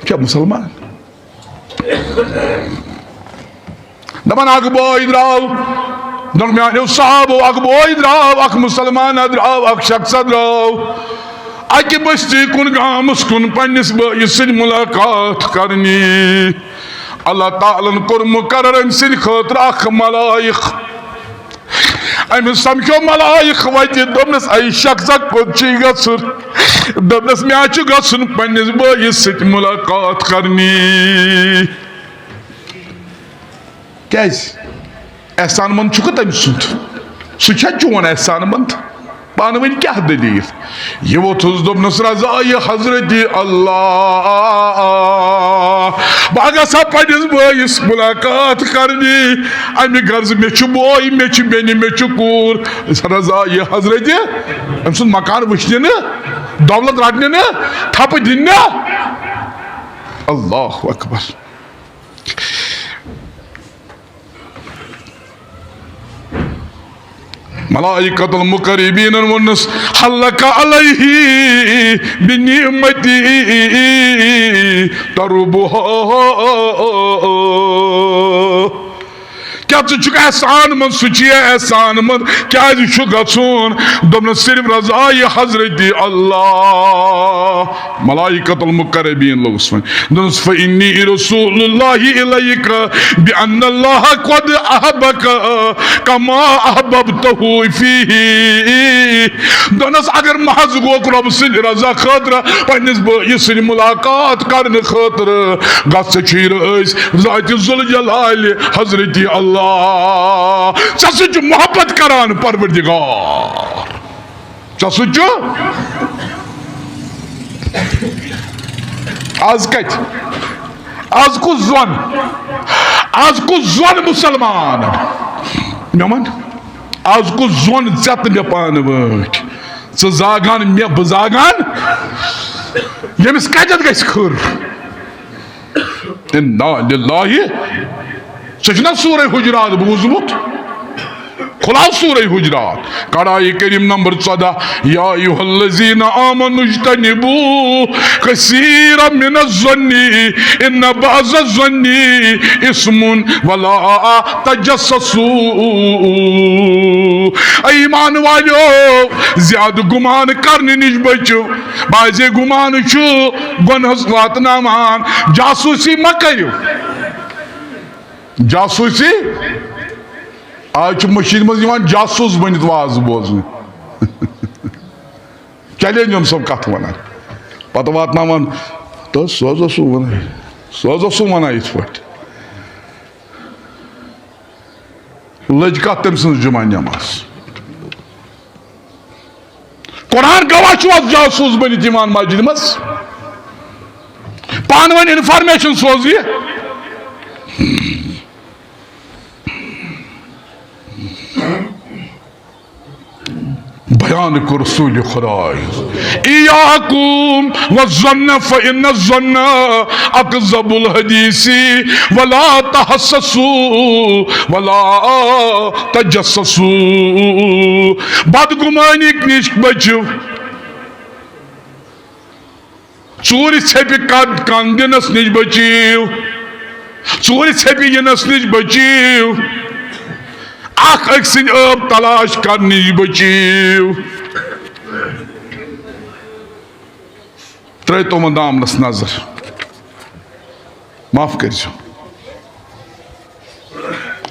کیٛاہ مُسلمان؟ دپان اکھ بوے درٛاو، دوٚپُن میانیو صحابو، اکھ بوے درٛاو، اکھ مُسلمان درٛاو، اکھ شخص درٛاو اکہِ بستی کُن، گامس کُن، پننِس بٲیِس سۭتۍ مُلاقات کرنہِ۔ اللہ تعالیٰ ہن کوٚر مُقرر أمۍ سٕنٛدِ خٲطرٕ اکھ ملائک۔ أمِس سمکھیو ملائک وتہِ، دوٚپنس، اے شخصا، کوٚت چھُے گژھُن؟ دوٚپنس، مےٚ چھُ گژھُن پننِس بٲیِس سۭتۍ مُلاقات کرنہِ۔ کیازِ؟ احسان مند چھُکھٕ تٔمۍ سُنٛد؟ سُہ چھا چون احسان مند؟ پانہٕ ؤنۍ کیٛاہ دٔلیٖل؟ یہِ ووٚتھُس، دوٚپنَس، رضایہِ حضرت اللہ، بہٕ گژھٕ ہا پنٛنِس بٲیِس مُلاقات کرنہِ، اَمہِ غرضہٕ مےٚ چھُ بوے، مےٚ چھِ بیٚنہِ، مےٚ چھُ کوٗر۔ رضایہِ حضرت، أمۍ سُنٛد مکان وٕچھنہِ نہٕ، دولت رٹنہِ نہٕ، تھپہٕ دِنہِ نہٕ۔ اللہ اکبر۔ ملائکۃ المقربینن ووٚنُس، "حلک علیہ بنعمتی تربہ۔" کیٛاہ ژٕ چھُکھ احسان منٛد؟ سُہ چھُ یہِ احسان منٛد۔ کیٛازِ چھُ گژھُن؟ دوٚپنَس، صرف رضایہِ حضرت اللہ۔ ملائکۃ المقربین لوگُس وۄنۍ۔ دوٚپنَس، "فإنی رسول اللہ الیک بأن اللہ قد احبک کما احببتہ فیہ۔" دوٚپنَس، اگر محض گوٚو رۄب سٕنٛدِ رضا خٲطرٕ پنٛنِس بٲیِس سۭتۍ مُلاقات کرنہٕ خٲطرٕ، گژھ ژےٚ چھُے رٲضۍ ذاتِ ذوالجلالِ حضرت اللہ۔ ژےٚ سۭتۍ چھُ محبت کران پروردگار۔ ژےٚ سۭتۍ چھُ۔ آز کتہِ؟ آز کُس زون؟ آز کُس زون مُسلمان؟ مےٚ وَن، آز کُس زون ژےٚ تہٕ مےٚ پانہٕ وٲتھۍ؟ ژٕ زاگان مےٚ، بہٕ زاگان؟ ییٚمِس کتٮ۪تھ گژھِ خٲر؟ انا للہ۔ ژےٚ چھُنا سورہ حجرات بوٗزمُت؟ کھُلاو سورہ حجرات، کڑائی کریم نمبر ژۄدہ، یا ایھا الذین آمنوا اجتنبوا کثیرا من الظن ان بعض الظن اثم ولا تجسسوا۔ اے ایمان والیو، زیادٕ گُمان کرنہٕ نِش بٔچِو، بعضے گُمان چھُ گۄنہَس واتناوان۔ جاسوٗسی مہ کٔرِو۔ جاسوٗسی؟ آز چھُ مٔشیٖد منٛز یِوان جاسوٗس بٔنِتھ وعظ بوزنہِ۔ چیلنج یِم سب کتھ ونان۔ پتہٕ واتناوان، تہٕ سُہ حظ اوس سُہ ونان، سُہ حظ اوس سُہ ونان یِتھ پٲٹھۍ۔ لٔج کتھ تٔمۍ سٕنٛز جمعہ نماز۔ قرآن گواہ چھُ از جاسوٗس بٔنِتھ یِوان مسجد منٛز۔ پانہٕ ؤنۍ انفارمیشن سوزِ۔ بیان کوٚر رسول خدای، ایاکم والظن فإن الظن اکذب الحدیث ولا تحسسوا ولا تجسسوا۔ بدگمانی نِش بٔچِو۔ ژوٗرِ ژھیٚپہِ کن، کن دِنس نِش بٔچِو۔ ژوٗرِ ژھیٚپہِ یِنس نِش بٔچِو۔ اکھ أکۍ سٕنٛدۍ عٲب تلاش کرنہٕ نِش بٔچِو۔ ترٛٲیتو وۄنۍ دامنس نظر۔ معاف کٔرۍزیو۔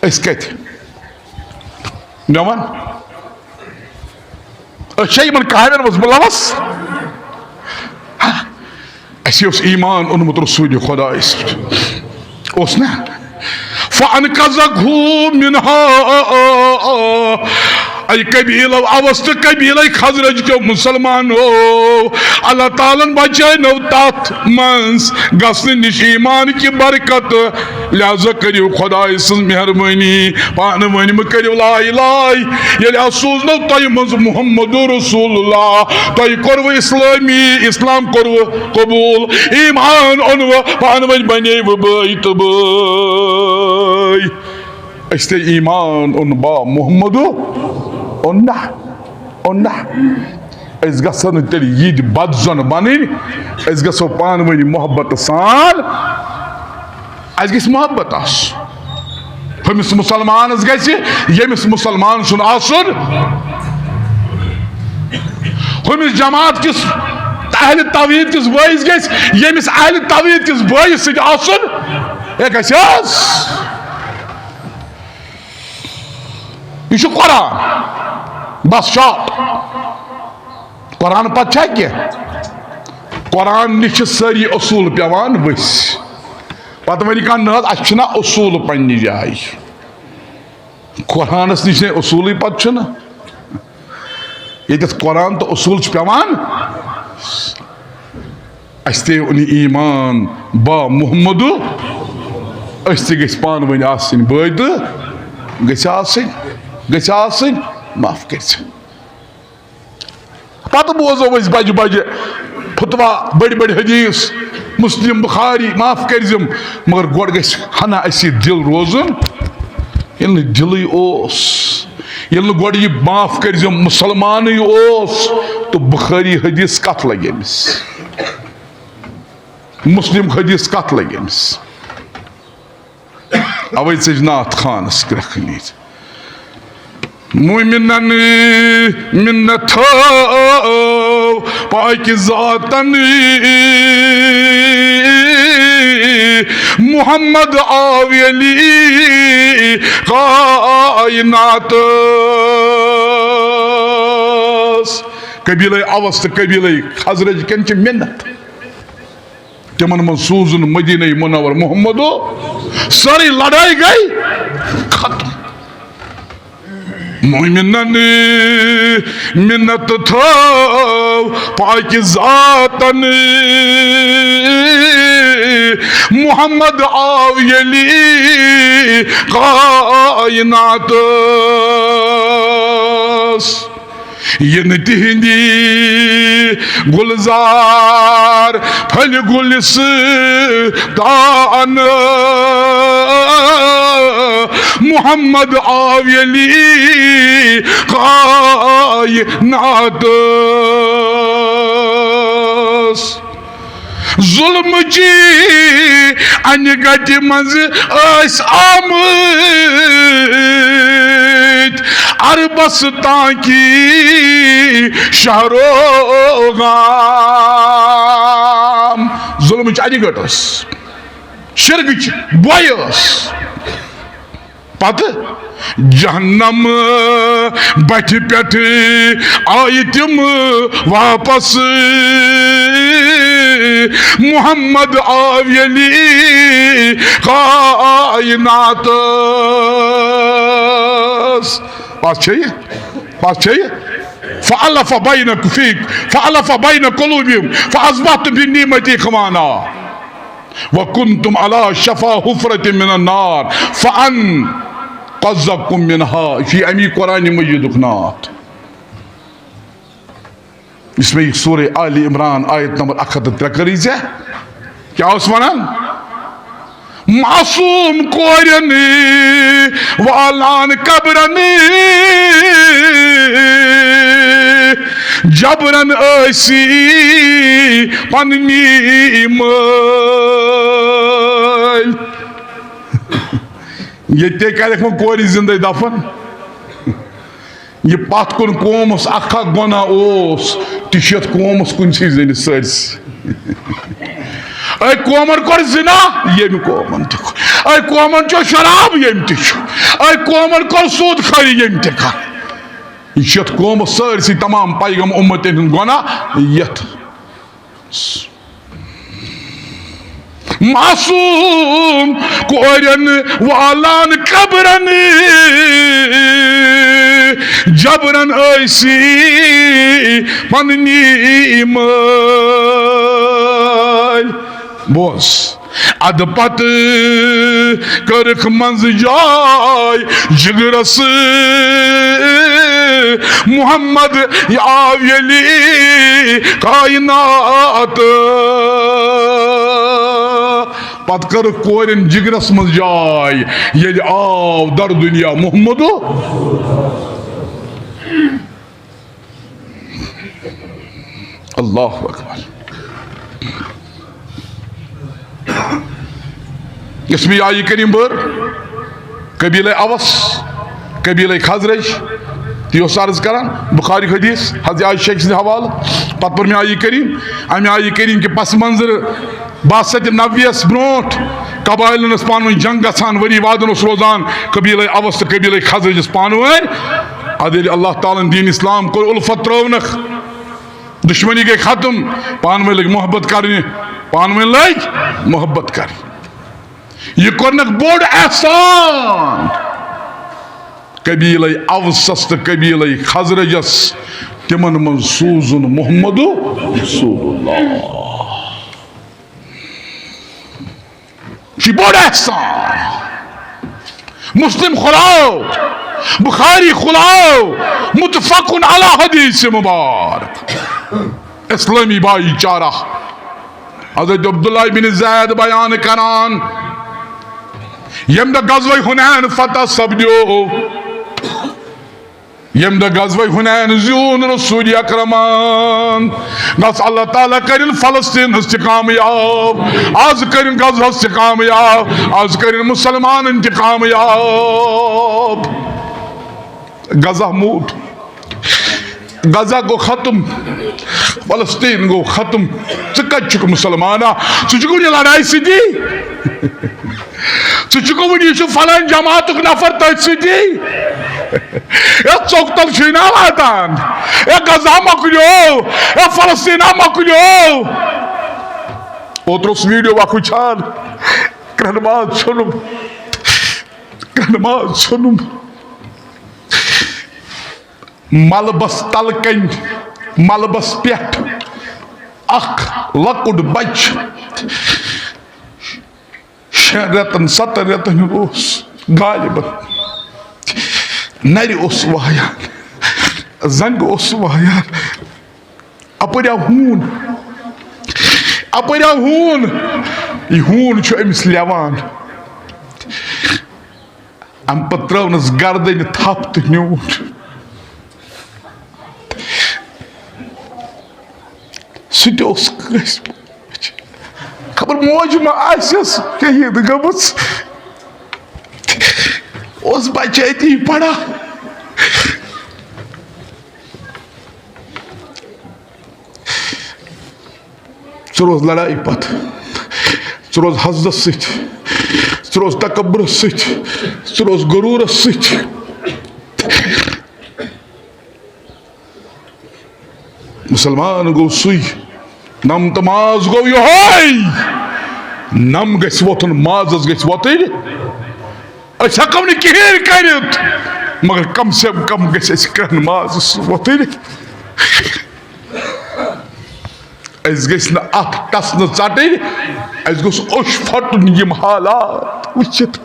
أسۍ کتہِ؟ مےٚ وَن، أسۍ چھا یِمن کامٮ۪ن منٛز مُلوث؟ ہا؟ اَسہِ اوس ایمان اوٚنمُت رسول خدایس پٮ۪ٹھ۔ اوس نا؟ فَأَنْقَذَهُ مِنْهَا۔ اے قبیلو اوس تہٕ قبیلے خزرج کیو مسلمانو، اللہ تعالیٰ ہن بچٲونو تتھ منٛز گژھنہٕ نِش ایمان کہِ برکت۔ لہذا کٔرِو خۄداے سٕنٛز مہربٲنی، پانہٕ ؤنۍ مہٕ کٔرِو لایہِ لایہِ۔ ییٚلہِ اَتھ سوٗزنو تۄہہِ منٛز محمد رسول اللہ، تۄہہِ کوٚروٕ اسلٲمی، اسلام کوٚروٕ قبوٗل، ایمان اوٚنوٕ، پانہٕ ؤنۍ بنے وٕ بٲے تہٕ بٲے۔ أسۍ تہِ ایمان اوٚن با محمد اوٚن نہ، اوٚن نہ۔ أسۍ گژھو نہٕ تیٚلہِ یِتھۍ بدظن بنٕنۍ، أسۍ گژھو پانہٕ ؤنۍ محبت سان، اَسہِ گژھِ محبت آسُن۔ ہُمِس مسلمانس گژھِ، ییٚمِس مسلمان سُنٛد آسُن، ہُمِس جماعت کِس اہل توحید کِس بٲیِس گژھِ، ییٚمِس اہل توحید کِس بٲیِس سۭتۍ آسُن۔ ہے گژھِ حظ۔ یہِ چھُ قرآن۔ بس شاپ۔ قرآن پتہٕ چھا کینٛہہ؟ قرآن نِش چھِ سٲری اصوٗل پٮ۪وان ؤسۍ۔ پتہٕ ونہِ کانٛہہ، نہ حظ، اَسہِ چھِنہ اصوٗل پننہِ جایہِ۔ قرآنس نِش نے اصوٗلٕے پتہٕ چھُنہٕ۔ ییٚتٮ۪تھ قرآن تہٕ اصوٗل چھِ پٮ۪وان، اَسہِ تہِ اوٚن یہِ ایمان با محمد، أسۍ تہِ گٔژھۍ پانہٕ ؤنۍ آسٕنۍ بٲے تہٕ گٔژھۍ آسٕنۍ، گٔژھۍ آسٕنۍ، معاف کٔرۍزِ۔ پتہٕ بوزو أسۍ بجہِ بجہِ فتوا، بٔڑۍ بٔڑۍ حدیث، مسلم، بخاری، معاف کٔرۍزِم، مگر گۄڈٕ گژھِ ہنا اَسہِ یہِ دِل روزُن۔ ییٚلہِ نہٕ دِلٕے اوس، ییٚلہِ نہٕ گۄڈٕ یہِ معاف کٔرۍزِم مسلمانٕے اوس، تہٕ بخاری حدیث کتھ لگہِ أمِس؟ مسلم حدیث کتھ لگہِ أمِس؟ اوے ژٔج نعت خانس کرٛکھ نیٖرِتھ۔ مومنن منت تھٲو پاکہِ ذاتن، محمد آو ییٚلہِ کائناتس۔ قبیلے اوس تہٕ قبیلے خزرج کٮ۪ن چھِ منت۔ تِمن منٛز سوٗزُن مدینہ منور محمدو، سٲرٕے لڑٲے گٔے ختم۔ مومنن منت تھٲو پاکہِ ذاتن، محمد آو ییٚلہِ کائناتس۔ یِنہٕ تِہِنٛدِ گُلزار پھٔلۍ گُلِستان، محمد آو ییٚلہِ کائناتس۔ ظلمٕچہِ انہِ گٹہِ منٛز ٲسۍ آمٕتۍ عربس تانۍ کہِ شہرو غام۔ ظلمٕچ انہِ گٔٹ ٲس، شرکٕچ بۄیہِ ٲس۔ پتہٕ جہنم بٹھِ پٮ۪ٹھ آیہِ تِم واپس۔ محمد آو ییٚلہِ کائناتس۔ پتہٕ چھے، پتہٕ چھے۔ فَأَلَفَ بَيْنَ، فی، فَأَلَفَ بَيْنَ قُلُوبِهِمْ فَأَصْبَحْتُمْ بِنِعْمَتِهِ إِخْوَانًا۔ وَكُنْتُمْ عَلَى شَفَا حُفْرَةٍ مِنَ النَّارِ فَأَنْقَذَكُمْ مِنْهَا۔ یہِ چھُ اَمی قرآنِ مجیدُک نعت۔ یُس مےٚ یہِ سورہ آلِ عمران آیت نمبر اکھ ہتھ تہٕ ترٛےٚ کٔرٕے ژےٚ۔ کیٛاہ اوس وَنان؟ معصوٗم کورٮ۪ن والان قبرن، جبرن ٲسی پننی مٲلۍ۔ ییٚتہِ کَرٮ۪کھ وۄنۍ کورِ زِندَے دفن۔ یہِ پتھ کُن قومس اکھ اکھ گۄناہ اوس، تہِ چھُ یتھ قومس کُنسٕے زٔنِس سٲرسٕے۔ أکۍ قومن کوٚر زِنا، ییٚمہِ قومن تہِ کوٚر۔ أکۍ قومن چیوٚو شراب، ییٚمہِ تہِ چھُ۔ أکۍ قومن کوٚر سود خٲری، ییٚمہِ تہِ کانٛہہ۔ یہِ چھُ یتھ قومس سٲرسٕے تمام پیغم اُمتن ہُنٛد گۄناہ یتھ۔ معصوٗم کورٮ۪ن والان قبرن، جبرن ٲسی پننی مٲلۍ۔ بوز، ادٕ پتہٕ کٔرٕکھ منٛزٕ جاے جگرس محمد، یہِ آو ییٚلہِ کاینات۔ پتہٕ کٔرٕکھ کورٮ۪ن جگرس منٛز جاے، ییٚلہِ آو در دُنیا محمد۔ اللہ اکبر۔ یۄس مےٚ آیہِ کریم بٔر، قبیلہ اوس، قبیلہ خزرج، تہِ اوس عرض کران، بخاری حدیث، حضرت عائشہ سٕنٛدِ حوالہٕ۔ پتہٕ پٔر مےٚ آیہِ کریم، امہِ آیہِ کریم کہِ پس منظر، بہہ شیٚتھ نویس برونٹھ قبائلن ٲس پانہٕ ؤنۍ جنگ گژھان، ؤری وادن اوس روزان قبیلہ اوس تہٕ قبیلہ خزرجس پانہٕ ؤنۍ۔ ادٕ ییٚلہِ اللہ تعالیٰ ہن دین اسلام کوٚر، الفت ترٲونکھ، دشمنی گٔے ختم، پانہٕ ؤنۍ لٔگۍ محبت کرنہِ، پانہٕ ؤنۍ لٔگۍ محبت کرنہِ۔ یہِ کوٚرنکھ بوٚڑ احسان قبیلے اوسس تہٕ قبیلے خزرجس، تِمن منٛز سوٗزُن محمد رسول اللہ۔ یہِ چھُ بوٚڑ احسان۔ مسلم کھلاو، بخاری کھلاو، متفق علی حدیث مبارک۔ اسلامی بھائی چارہ حضرت عبداللہ بن زید بیان کران، ییٚمہِ دۄہ غزوہ حنین فتح سپدیو، ییٚمہِ دۄہ غزوہ حنین زیوٗن رسول اکرمن، گژھ اللہ تعالیٰ کٔرِن فلسطینس تہِ کامیاب، از کٔرِن غزہس تہِ کامیاب، از کٔرِن مسلمانن تہِ کامیاب۔ غزہ موٗد، غزہ گوٚو ختم، فلسطین گوٚو ختم۔ ژٕ کتہِ چھُکھ مسلمانا؟ ژٕ چھُکھ وُنہِ لڑایہِ سۭتی؟ ژٕ چھُکھ وُنہِ، یہِ چھُ فلٲنۍ جماعتُک نفر تٔتھۍ سۭتی؟ اے ژوٚک تل چھُے نا واتان؟ اے غزہ مۄکلیو؟ اے فلسطینا مۄکلیو؟ اوترٕ اوس ویڈیو اکھ وٕچھان، کرٛہنہٕ ماز ژھیوٚنُم، کرٛہنہٕ ماز ژھیوٚنُم۔ ملبس تل کنۍ، ملبس پٮ۪ٹھ اکھ لۄکُٹ بچہٕ، شٮ۪ن رٮ۪تن، ستن رٮ۪تن ہُنٛد اوس غالباً۔ نرِ اوس وایان، زنٛگہٕ اوس وایان۔ اپٲرۍ آو ہوٗن، اپٲرۍ آو ہوٗن۔ یہِ ہوٗن چھُ أمِس لٮ۪وان۔ اَمہِ پتہٕ ترٲونَس گردنہِ تھپھ تہٕ نیوٗٹھ۔ سُہ تہِ اوس کٲنٛسہِ، خبر موج ما آسٮ۪س شہیٖد گٔمٕژ، اوس بچہٕ أتی پران۔ ژٕ روز لڑایہِ پتہٕ، ژٕ روز حسدس سۭتۍ، ژٕ روز تکبرس سۭتۍ، ژٕ روز غروٗرس سۭتۍ۔ مسلمان گوٚو سُے، نم تہٕ ماز گوٚو یِہوٚے۔ نم گژھِ وۄتھُن، مازس گژھِ وۄتٕنۍ۔ أسۍ ہٮ۪کو نہٕ کِہیٖنۍ کٔرِتھ، مگر کم سے کم گژھِ اَسہِ کرٛہنہٕ مازس وۄتٕنۍ۔ اَسہِ گژھِ نہٕ اَتھ ٹَس نہٕ ژَٹٕنۍ، اَسہِ گوٚژھ اوٚش پھَٹُن یِم حالات وٕچھِتھ۔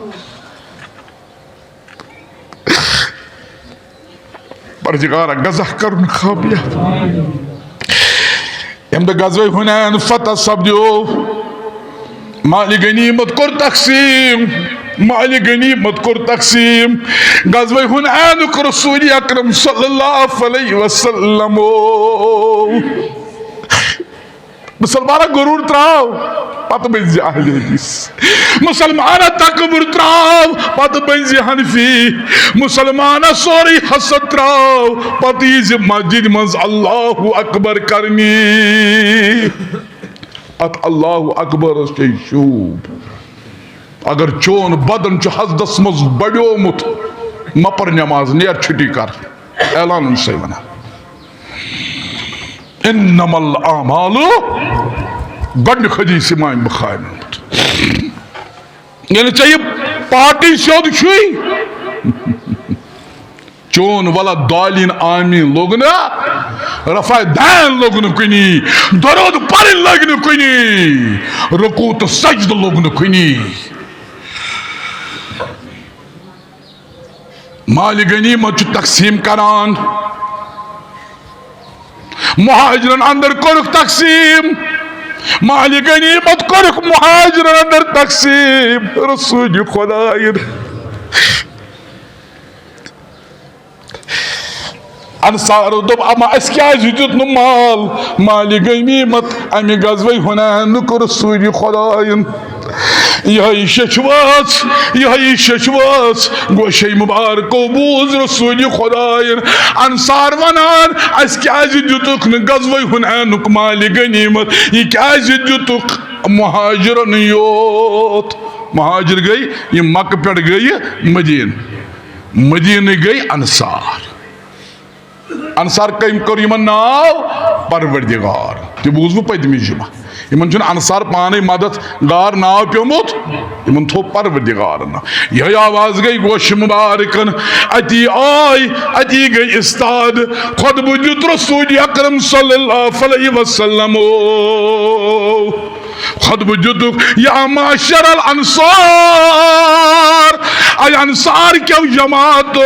پروردگارا، غزہ کرُن کامیاب۔ ییٚمہِ دۄہ غزوہ حنین فتح سپدیو، مال غنیمت کوٚر تقسیٖم، مال غنیمت کوٚر تقسیٖم۔ غزوہ حنینُک رسول اکرم صلی اللہ علیہ وسلم۔ مسلمانہ غرور تراو، پتہٕ بٔنۍ زِ اہل حدیث۔ مسلمانہ تکبر تراو، پتہٕ بٔنۍ زِ حنفی۔ مسلمانہ سورُے حسد تراو، پتہٕ یی زِ مسجد منٛز اللہ اکبر کرنی۔ اتھ اللہ اکبرس چھے شوٗب۔ اگر چون بدن چھُ حسدس منٛز بڑیومُت، مہ پر نماز، نیر چھُٹی کر۔ اعلانن سۭتۍ ونان، انما الاعمال، گۄڈنیُک حدیث امام بخاری۔ یعنی ژےٚ یہِ پارٹی سیوٚد چھُے، چون ولا دالین آمین لوگ نہ، رفع دین لوگ نہ کنی، درود پرن لوگ نہ کنی، رکوع تو سجد لوگ نہ کنی۔ مال غنیمت چھُ تقسیم کران۔ مہاجرن اندر کوٚرُکھ تقسیم، مال غنیمت کوٚرُکھ مہاجرن اندر تقسیم۔ رسول خداین انصارو دوٚپ، اما اسہِ کیازِ دیُت نہٕ مال، مال غنیمت امہِ غزوہ حنینُک؟ رسول خداین یہے شیٚچھ وٲژ، یہے شیٚچھ وٲژ، گوشے مبارکو بوٗز رسول خداین۔ انصار ونان، اسہِ کیازِ دیُتُکھ نہٕ غزوہ حنینُک مال غنیمت، یہِ کیازِ دیُتُکھ مہاجرن یوت؟ مہاجر گٔے، یِم مکہ پٮ۪ٹھ گٔیہِ مدیٖنہٕ، مدیٖنہٕ گٔے انصار۔ انصار کٔمۍ کوٚر یِمن ناو؟ پروردگار۔ تہِ بوٗز بہٕ پٔتمہِ جمعہ۔ یِمن چھُنہٕ انصار پانے مدد گار ناو پیومُت، یِمن تھوٚو پروردگارن ناو۔ یِہے آواز گٔے گوشہِ مبارکن۔ اتی آے، اتی گٔے استاد۔ خطبہٕ دیُت رسول اکرم صلی اللہ علیہ وسلم۔ خطبہٕ دیُتُکھ، یا معاشر الانصار، اے انصار کیو جماعتو،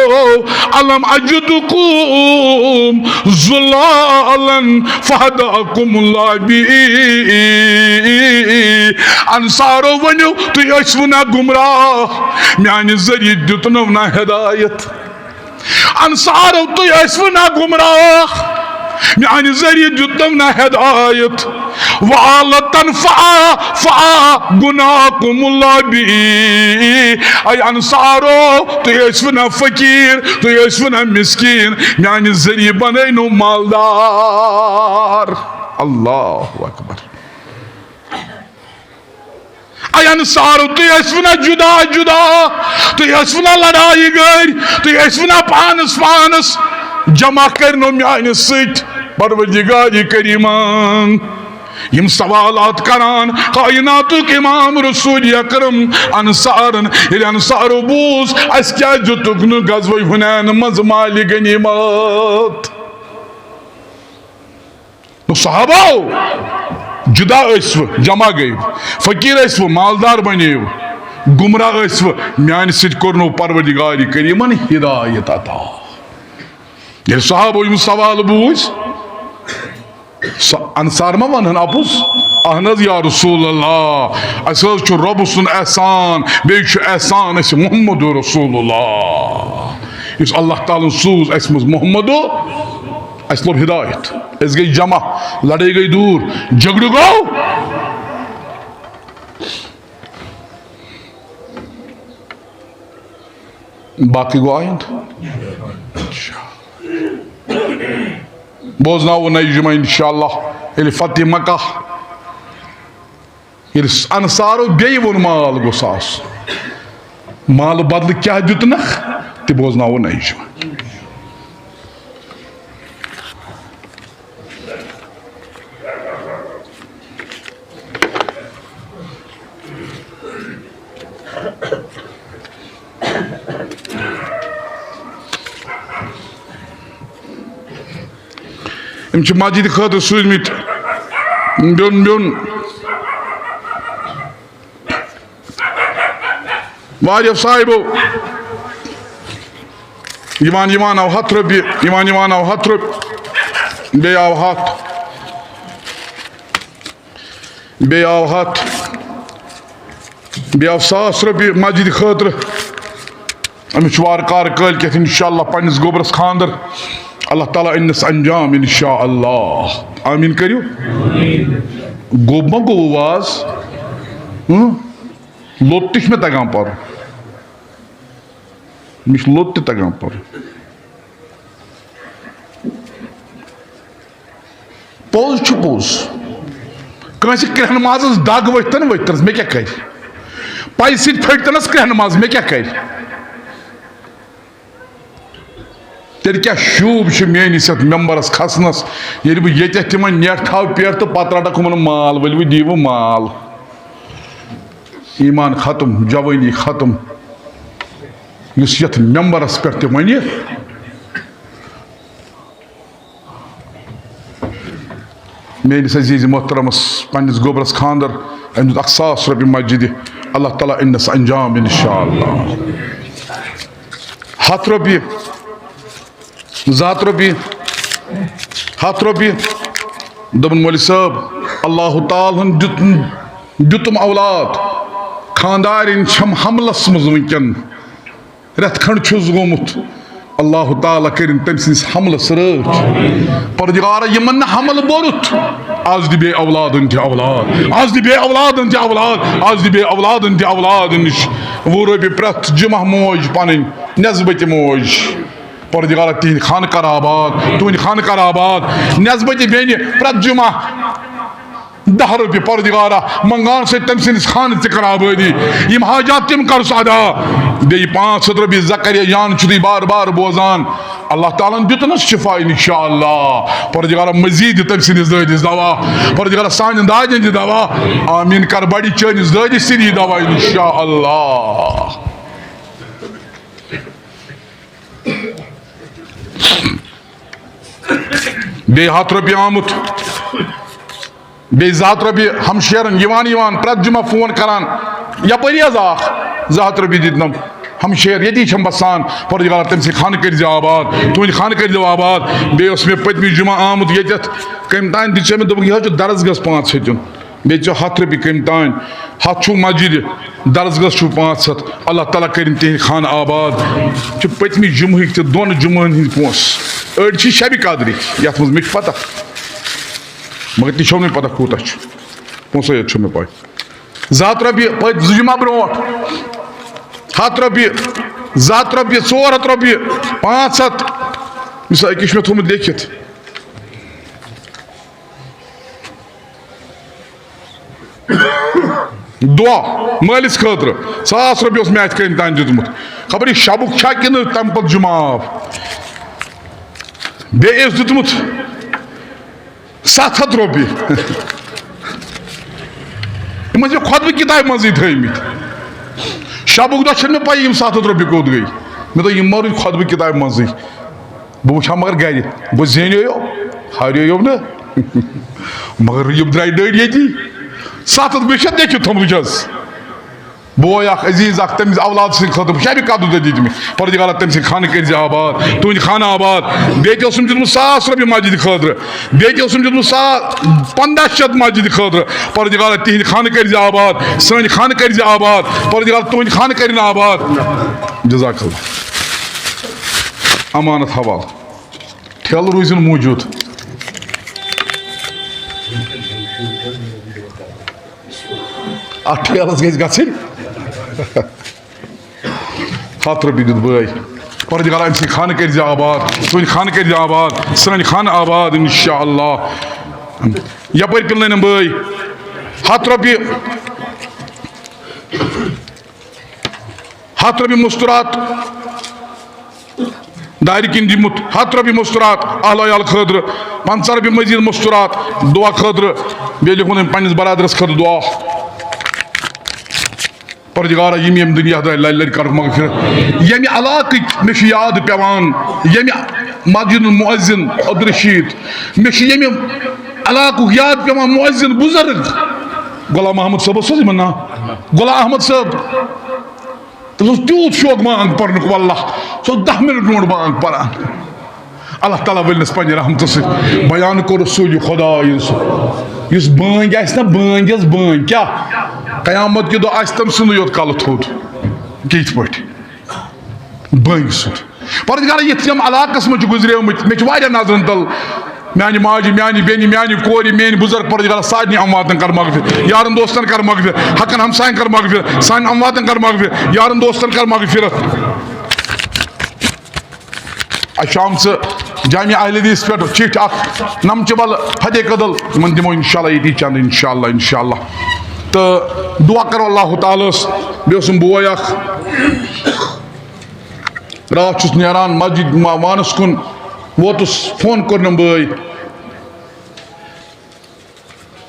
الم اجدکم ضلالا فہداکم اللہ بی۔ انصارو ؤنِو، تُہۍ ٲسوٕ نا گمراہ، میانہِ ذٔریعہٕ دیُتنو نا ہدایت۔ انصارو، تُہۍ ٲسوٕ نا گمراہ؟ میانہِ ذٔریعہٕ دیُتنو نا ہدایت؟ وعالتن فا، فا گناکم اللہ بی۔ اے انصارو، تُہۍ ٲسوٕ نا فقیر، تُہۍ ٲسوٕ نا مسکین، میانہِ ذٔریعہٕ بنٲینو مالدار۔ اللہ اکبر۔ اے انصارو، تُہۍ ٲسوٕ نا جدا جدا، تُہۍ ٲسوٕ نا لڑایہِ گٔرۍ، تُہۍ ٲسوٕ نا پانس پانس، جمع کٔرنو میانہِ سۭتۍ پروردگار کریمن۔ یِم سوالات کران کائناتُک امام رسول اکرم انصارن، ییٚلہِ انصارو بوٗز، اسہِ کیازِ دیُتُکھ نہٕ غزوہ حنین منٛز مال غنیمت؟ نو صحابہ، جدا ٲسوٕ، جمع گٔیو، فقیر ٲسوٕ، مالدار بنیو، گمراہ ٲسوٕ، میانہِ سۭتۍ کوٚرنو پروردگار کریمن ہدایت عطا۔ ییٚلہِ صحابو یِم سوال بوٗز، سُہ انصار ما ونہن اپُز؟ اہن حظ یا رسول اللہ، اسہِ حظ چھُ رۄبہٕ سُنٛد احسان، بیٚیہِ چھُ احسان اسہِ محمد رسول اللہ، یُس اللہ تعالیٰ ہن سوٗز اسہِ منٛز محمد۔ اسہِ لوٚب ہدایت، أسۍ گٔے جمع، لڑٲے گٔے دوٗر، جھگڑٕ گوٚو۔ باقٕے گوٚو آیند۔ بوزناوو نَیہِ جمعہ انشاءاللہ، ییٚلہِ فتح مکہ۔ ییٚلہِ انصارو بیٚیہِ ووٚن مال گوٚژھ آسُن، مالہٕ بدلہٕ کیٛاہ دیُتنکھ، تہِ بوزناوو نَیہِ جمعہ۔ یِم چھِ مسجد خٲطرٕ سوٗزمٕتۍ بیوٚن بیوٚن۔ واریاہ صاحبو، یِوان یِوان آو ہَتھ رۄپیہِ، یِوان یِوان آو ہَتھ رۄپیہِ، بیٚیہِ آو ہَتھ، بیٚیہِ آو ہَتھ، بیٚیہِ آو ساس رۄپیہِ مسجد خٲطرٕ۔ أمِس چھُ وارٕ کارٕ کٲلۍ کٮ۪تھ انشاءاللہ پننِس گوٚبرس خانٛدر۔ اللہ تعالیٰ أنِس انجام انشاءاللہ۔ آمین کٔرِو۔ گوٚب ما گوٚو واز؟ ہٕنٛہ؟ لوٚت تہِ چھُ مےٚ تگان پرُن۔ مےٚ چھُ لوٚت تہِ تگان پرُن۔ پوٚز چھُ پوٚز۔ کٲنٛسہِ کرٛٮ۪ہنہٕ مازَس دَگ ؤتھۍ تَن ؤتھۍ تَنَس، مےٚ کیٛاہ کَرِ؟ پَزِ سۭتۍ پھٔٹۍ تَنَس کرٛٮ۪ہنہٕ ماز، مےٚ کیٛاہ کَرِ؟ تیٚلہِ کیٛاہ شوٗب چھُ میٛٲنِس یَتھ مٮ۪مبَرَس کھَسنَس، ییٚلہِ بہٕ ییٚتٮ۪تھ تِمَن نٮ۪ٹ تھاوٕ پٮ۪ٹھ تہٕ پَتہٕ رَٹَکھ یِمَن مال، ؤلِو دِیِو مال۔ ایمان ختم، جوٲنی ختم۔ یُس یتھ ممبرس پٮ۪ٹھ تہِ ونہِ، میٲنِس عزیز محترمس، پننِس گوبرس خاندر، أمۍ دیُت اکھ ساس رۄپیہِ مسجدِ۔ اللہ تعالیٰ انس انجام انشاءاللہ۔ ہتھ رۄپیہِ، زٕ ہتھ رۄپیہِ، ہتھ رۄپیہِ۔ دوٚپُن، مولوی صٲب، اللہ تعالیٰ ہن دیُت، دیُتُم اولاد، خاندارِنۍ چھم حملس منٛز وٕنکٮ۪ن۔ رٮ۪تھ کھنڈ چھُس گوٚمُت۔ اللہ تعالیٰ کٔرِن تٔمۍ سٕنٛدِس حملس رٲچھ۔ پردگارا، یِمن نہٕ حمل بوٚرُتھ، از دِ بیٚیہِ اولادن تہِ اولاد، از دِ بیٚیہِ اولادن تہِ اولاد، از دِ بیٚیہِ اولادن تہِ اولاد نِش۔ وُہ رۄپیہِ پرٛٮ۪تھ جمعہ موج پنٕنۍ، نٮ۪صبہٕ تہِ موج۔ پردگارا، تِہنٛدۍ خانہٕ کر آباد، تُہنٛدۍ خانہٕ کر آباد۔ نٮ۪صبہٕ تہِ بیٚنہِ پرٛٮ۪تھ جمعہ دَہ رۄپیہِ، پروردگارا، منگان سۭتۍ تٔمۍ سٕنٛدِس خانہٕ تہِ کر آبٲدی، یِم حاجات تِم کرُس ادا۔ بیٚیہِ پانٛژھ ہَتھ رۄپیہِ زکریا جان چھُ تُہۍ بار بار بوزان، اللہ تعالیٰ ہن دیُتنس شفا انشاءاللہ۔ پروردگارا، مزید دِ تٔمۍ سٕنٛدِس دٲدِس دوا، پروردگارا، سانٮ۪ن دادٮ۪ن دِ دوا۔ آمین کر بڑِ چٲنِس دٲدِس تہِ دی دوا انشاءاللہ۔ بیٚیہِ ہَتھ رۄپیہِ آمُت، بیٚیہِ زٕ ہَتھ رۄپیہِ ہمشیرن یِوان یِوان پرٛٮ۪تھ جمعہ فون کران، یپٲری حظ اکھ زٕ ہَتھ رۄپیہِ دِتنم۔ ہمشیر ییٚتی چھم بسان، پروردگار تٔمۍ سٕنٛدۍ خانہٕ کٔرۍ زِ آباد، تُہٕنٛدۍ خانہٕ کٔرۍ زِ آباد۔ بیٚیہِ اوس مےٚ پٔتمہِ جمعہ آمُت ییٚتٮ۪تھ، کٔمۍ تام دِژ مےٚ، دوٚپُکھ، یہِ حظ چھُ درسگاہس پانٛژھ ہیٚتیُن۔ بیٚیہِ چھِ ہَتھ رۄپیہِ کٔمۍ تام، ہَتھ چھُو مسجدِ، درسگاہس چھُو پانٛژھ ہَتھ۔ اللہ تعالیٰ کٔرِن تِہِنٛدۍ خانہٕ آباد۔ چھِ پٔتمہِ جمعہٕکۍ تہِ دۄن جمعہن ہٕنٛدۍ پونٛسہٕ۔ أڑۍ چھِ شبِ قدرٕکۍ، یَتھ منٛز مےٚ چھِ پتہ، مگر تہِ چھو نہٕ پتہ کوٗتاہ چھُ۔ پونٛسَے یوت چھو مےٚ پَے۔ زٕ ہَتھ رۄپیہِ پٔتۍ زٕ جمعہ برونٛٹھ، ہَتھ رۄپیہِ، زٕ ہَتھ رۄپیہِ، ژور ہَتھ رۄپیہِ، پانٛژھ ہَتھ۔ مثال، أکِس چھُ مےٚ تھوٚومُت لیکھِتھ۔ دعا مٲلِس خٲطرٕ ساس رۄپیہِ اوس مےٚ اَتھِ کَنۍ تام دیُتمُت۔ خبر یہِ شَبُک چھا کِنہٕ تَمہِ پَتہٕ جُمعہ آو۔ بیٚیہِ اوس دیُتمُت سَتھ ہَتھ رۄپیہِ۔ یِم ٲسۍ مےٚ خۄطبہٕ کِتابہِ منٛزٕے تھٲومٕتۍ۔ شَبُک دۄہ چھَنہٕ مےٚ پَیی یِم سَتھ ہَتھ رۄپیہِ کوٚت گٔے۔ مےٚ دوٚپ، یِم ما روٗدۍ خۄطبہٕ کِتابہِ منٛزٕے۔ بہٕ وٕچھِ ہا مگر گرِ، بہٕ زینیو، ہاریو نہٕ۔ مگر یِم درٛاے ڈٔڑۍ ییٚتی۔ سَتھ ہَتھ بیٚیہِ چھا لیکھِتھ تھوٚمُت وٕچھ حظ۔ بوے اکھ عزیز اکھ، تٔمِس اولاد سٕنٛدِ خٲطرٕ شبِ قدر دۄہ دِتۍ مےٚ۔ پروردگارا، تٔمۍ سٕنٛدۍ خانہٕ کٔرۍ زِ آباد، تُہٕنٛدۍ خانہٕ آباد۔ بیٚیہِ تہِ اوسُم دیُتمُت ساس رۄپیہِ مسجدِ خٲطرٕ، بیٚیہِ تہِ اوسُم دیُتمُت سا-، پنٛداہ شیٚتھ مسجدِ خٲطرٕ۔ پروردگارا، تِہِنٛدۍ خانہٕ کٔرۍ زِ آباد، سٲنۍ خانہٕ کٔرۍ زِ آباد۔ پروردگارا، تُہٕنٛدۍ خانہٕ کٔرِن آباد۔ جزاک اللہ۔ امانت حوالہٕ۔ ٹھیلہٕ روٗزِن موٗجوٗد۔ اَتھ ٹھیلَس گژھِ گژھٕنۍ۔ ہَتھ رۄپیہِ دیُت بٲے۔ پروردگارا، أمۍ سٕنٛدۍ خانہٕ کٔرۍ زِ آباد، سٲنۍ خانہٕ کٔرۍ زِ آباد، سٲنۍ خانہٕ آباد، انشاءاللہ۔ یَپٲرۍ پِلنٲینَم بٲے۔ ہَتھ رۄپیہِ۔ ہَتھ رۄپیہِ مستورات دارِ کِنۍ دِمُت، ہَتھ رۄپیہِ مستورات اہل عیال خٲطرٕ، پنٛژاہ رۄپیہِ مزید مستورات دعا خٲطرٕ، بیٚیہِ لیکھُن أمۍ پنٛنِس برادرَس خٲطرٕ دعا۔ پروردگارا، یِم ییٚمہِ دُنیا درٛاے، لَرِ لَرِ کَرُکھ مغفرت۔ ییٚمہِ علاقٕکۍ مےٚ چھُ یاد پٮ۪وان، ییٚمہِ مسجد مُعزِن عبدالرشید، مےٚ چھُ ییٚمہِ علاقُک یاد پٮ۪وان مُعزِن بُزرگ غلام محمد صٲب اوس حظ یِمَن ناو؟ غلام احمد صٲب۔ تٔمِس اوس تیوٗت شوق بانگ پرنُک، واللہ، سُہ اوس دَہ مِنٹ برونٛٹھ بانگ پران۔ اللہ تعالیٰ ؤلنَس پننہِ رحمتہٕ سۭتۍ۔ بیان کوٚر رسول خدایَن سُہ، یُس بٲنگ آسہِ نا، بٲنگ یۄس بٲنگ، کیٛاہ؟ قیامت کہِ دۄہ آسہِ تٔمۍ سُنٛدُے یوت کلہٕ تھوٚد۔ کِتھ پٲٹھۍ؟ بٲنگ سُنٛد۔ پروردگارا، یتھ یِم علاقس منٛز چھِ گُزریمٕتۍ، مےٚ چھِ واریاہ نظرن تل۔ میانہِ ماجہِ، میانہِ بیٚنہِ، میانہِ کورِ، میٲنۍ بُزرگ، پروردگارا، سارنٕے امواتن کر مغفرت، یارن دوستن کر مغفرت، حقن ہمساین کر مغفرت، سانٮ۪ن امواتن کر مغفرت، یارن دوستن کر مغفرت۔ اَسہِ چھُ آمژٕ جامع اہل حدیث پٮ۪ٹھ چِٹھۍ اکھ، نمچہِ بل فتح کدل، یِمن دِمو انشاءاللہ ییٚتی چندٕ، انشاءاللہ، انشاءاللہ۔ تہٕ دعا کرو اللہ تعالیٰ ہس۔ بیٚیہِ اوسُم بوے اکھ، راتھ چھُس نیران مسجد ما-، وانس کُن، ووتُس، فون کوٚرنم بٲے۔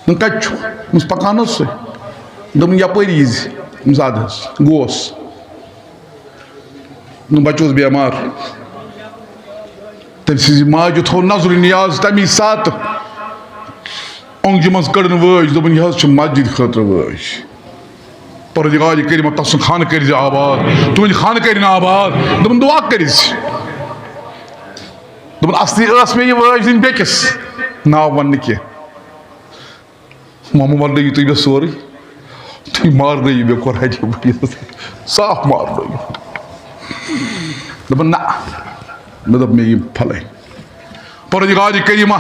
دوٚپُن، "کَتہِ چھُ؟" دوٚپمَس، "پَکان حظ چھُسَے۔" دوٚپُن، "یَپٲرۍ ییٖزِ۔" دوٚپمَس، "اَدٕ حظ۔" گوس۔ نہٕ بَچہٕ اوس بٮ۪مار۔ تٔمۍ سٕنٛزِ ماجہِ تھوٚو نظرِ نیاز تَمی ساتہٕ۔ اونٛگجہِ منٛز کٔڑٕن وٲج، دوٚپُن، "یہِ حظ چھِ مسجد خٲطرٕ وٲج۔" پروردگار کریمہ، تسُنٛد خانہٕ کٔرۍ زِ آباد، تُہنٛدِ خانہٕ کٔرِن آباد۔ دوٚپُن، "دُعا کٔرِو زِ۔" دوٚپُن، "اصلی ٲس مےٚ یہِ وٲج دِنۍ بیٚکِس، ناو وَنہٕ نہٕ کینٛہہ۔" مامہٕ، مارنٲیِو تُہۍ مےٚ سورُے، تُہۍ مارنٲیِو مےٚ قرآنہِ مجیدس، صاف مارنٲیِو۔ دوٚپُن، "نہ۔" مےٚ دوٚپ، "مےٚ یِم پھلٲنۍ۔" پروردگار کریمہ،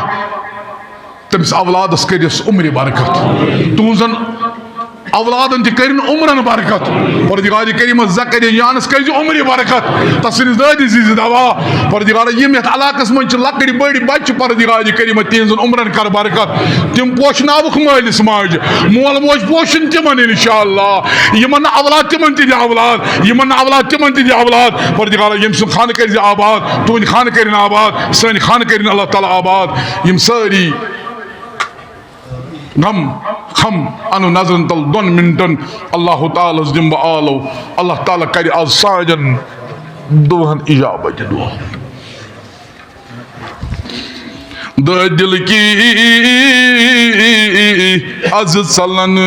تٔمِس اولادس کٔرِس عمرِ برکت، تُہنٛزن اولادن تہِ کٔرِن عمرن برکت۔ پروردگار کریمہ، زکریا جانس کٔرۍ زِ عمرِ برکت، تسٕنٛدِس دٲدِس دِزِ دوا۔ پروردگار، یِم یتھ علاقس منٛز چھِ لۄکٕٹۍ بٔڑۍ بچہِ، پروردگار کریمہ، تِہنٛزن عمرن کر برکت۔ تِم پوشناوُکھ مٲلِس ماجہِ، مول موج پوشن تِمن انشاءاللہ۔ یِمن نہٕ اولاد تِمن تہِ دِ اولاد، یِمن نہٕ اولاد تِمن تہِ دِ اولاد۔ پروردگار، ییٚمۍ سُنٛد خانہٕ کٔرۍ زِ آباد، تُہنٛدۍ خانہٕ کٔرِن آباد، سٲنۍ خانہٕ کٔرِن اللہ تعالیٰ آباد۔ یِم سٲری غم خم انو نظرن تل دۄن منٹن، اللہ تعالیٰ ہس دِمہٕ بہٕ آلو۔ اللہ تعالیٰ کرِ آز سانٮ۪ن دُعاہن اجابت دعا۔ دٲدِل کی از ژلن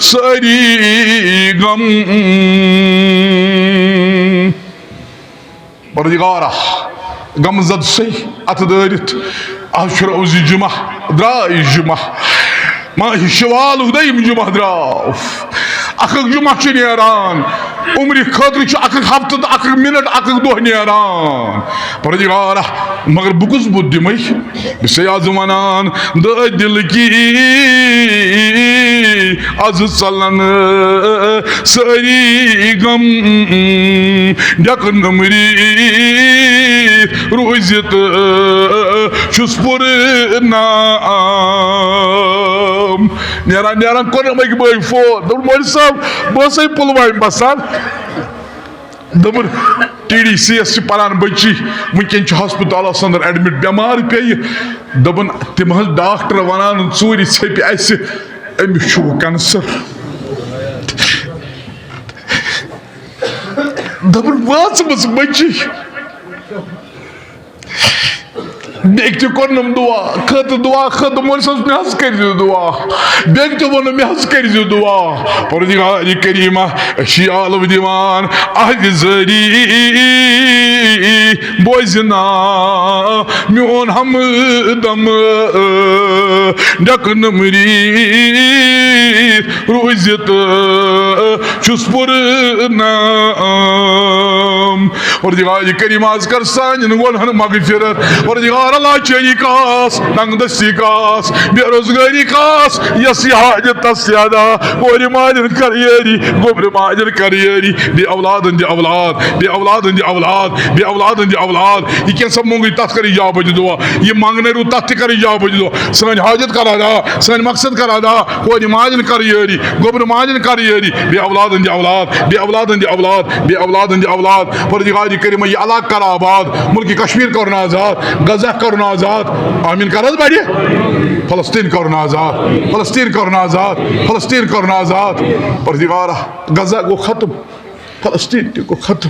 سٲری غم۔ پروردگارا، غم زد سے اتھ دٲرِتھ، از چھُ روزِ جمعہ، درٛاے جمعہ، ماہِ شوالُک دوٚیِم جمعہ درٛاو۔ اکھ اکھ جمعہ چھُ نیران، عمرِ خٲطرٕ چھُ اکھ اکھ ہفتہٕ تہٕ اکھ اکھ منٹ، اکھ اکھ دۄہ نیران۔ پروردگارا، مگر بہٕ کُس بُتھ دِمے؟ بہٕ چھُسے از ونان، دٲدِل کی از ژلن سٲری غم، ڈیکہٕ نمری روٗزِتھ چھُس پُر نام۔ نیران نیران کوٚرُن أکۍ بٲے فون، دوٚپُن، "مولوی صٲب، بہٕ ٲسَے پُلوامہِ بسان۔" دوٚپُن، "ٹی ڈی سی یس چھِ پران بچی، وٕنکیٚن چھِ ہسپتالس اندر ایڈمٹ، بٮ۪مار پیٚیہِ۔" دوٚپُن، "تِم حظ ڈاکٹر ونان، ژوٗرِ ژھیٚپہِ اسہِ، أمِس چھُ وۄنۍ کینسر۔" دوٚپُن، "وٲژمٕژ بچی۔" بیٚکہِ تہِ کوٚرنم دُعا خٲطرٕ، دُعا خٲطرٕ، مولوی صٲبس، "مےٚ حظ کٔرۍزِ دُعا۔" بیٚکہِ تہِ ووٚنُن، "مےٚ حظ کٔرۍزِ دُعا۔" پروردگار کریمہ، أسۍ چھِ یہِ آلو دِوان اہدِ ذٔریعہٕ، بوزِ نا میون ہمدم، ڈیکہٕ نمری روٗزِتھ چھُس پُر نام۔ پروردگار کریم، از کر سانٮ۪ن گۄنہن مغفرت۔ پروردگار، لاچٲری کاس، تنگ دستی کاس، بے روزگاری کاس، یس یہِ حاجت تس یادا، کورِ مالٮ۪ن کر یٲری، گوٚبرِ مالٮ۪ن کر یٲری، بے اولادن دِ اولاد، بے اولادن دِ اولاد، بے اولادن دِ اولاد۔ یہِ کینٛژھا مونگٕے، تتھ کر اجابت دعا، یہِ منگنے روٗد، تتھ تہِ کر اجابت دعا۔ سٲنۍ حاجت کر ادا، سٲنۍ مقصد کر ادا، کورِ مالٮ۪ن کر یٲری، گوٚبرِ مالٮ۪ن کر یٲری، بے اولادن دِ اولاد، بے اولادن دِ اولاد، بے اولادن دِ اولاد۔ پروردگار کریم، یہِ علاقہٕ کر آباد، ملکِ کشمیر کرُن آزاد، غزہ کرُن آزاد۔ آمین کر حظ بڑِ۔ فلسطین کرُن آزاد، فلسطین کرُن آزاد، فلسطین کرُن آزاد۔ پروردگار، غزہ گوٚو ختم، فلسطین تہِ گوٚو ختم۔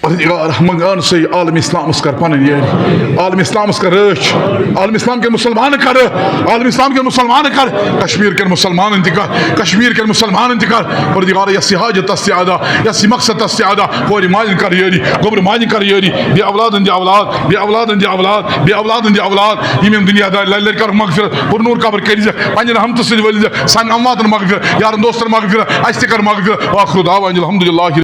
پروردگار، منگان سے عالم اسلامس کر پنن یٲری، عالم اسلامس کر رٲچھ، عالم اسلام کٮ۪ن مسلمانن کر، عالم اسلام کٮ۪ن مسلمانن کر، کشمیر کٮ۪ن مسلمانن تہِ کر، کشمیر کٮ۪ن مسلمانن تہِ کر۔ پروردگار، یس یہِ حاجت تس تہِ ادا، یس یہِ مقصد تس تہِ ادا، کورِ مالٮ۪ن کر یٲری، گوٚبرِ مالٮ۪ن کر یٲری، بے اولادن دِ اولاد، بے اولادن دِ اولاد، بے اولادن دِ اولاد۔ یِم یِم دُنیا دار لرِ لرِ کرُکھ مغفرت، پُر نور قبر کٔرۍ زِ، پننہِ رحمتہٕ سۭتۍ ؤلۍ زِ سانٮ۪ن امواتن مغفرت، یارن دوستن مغفرت، اسہِ تہِ کر مغفرت۔ واخر دعوانا الحمدللہ۔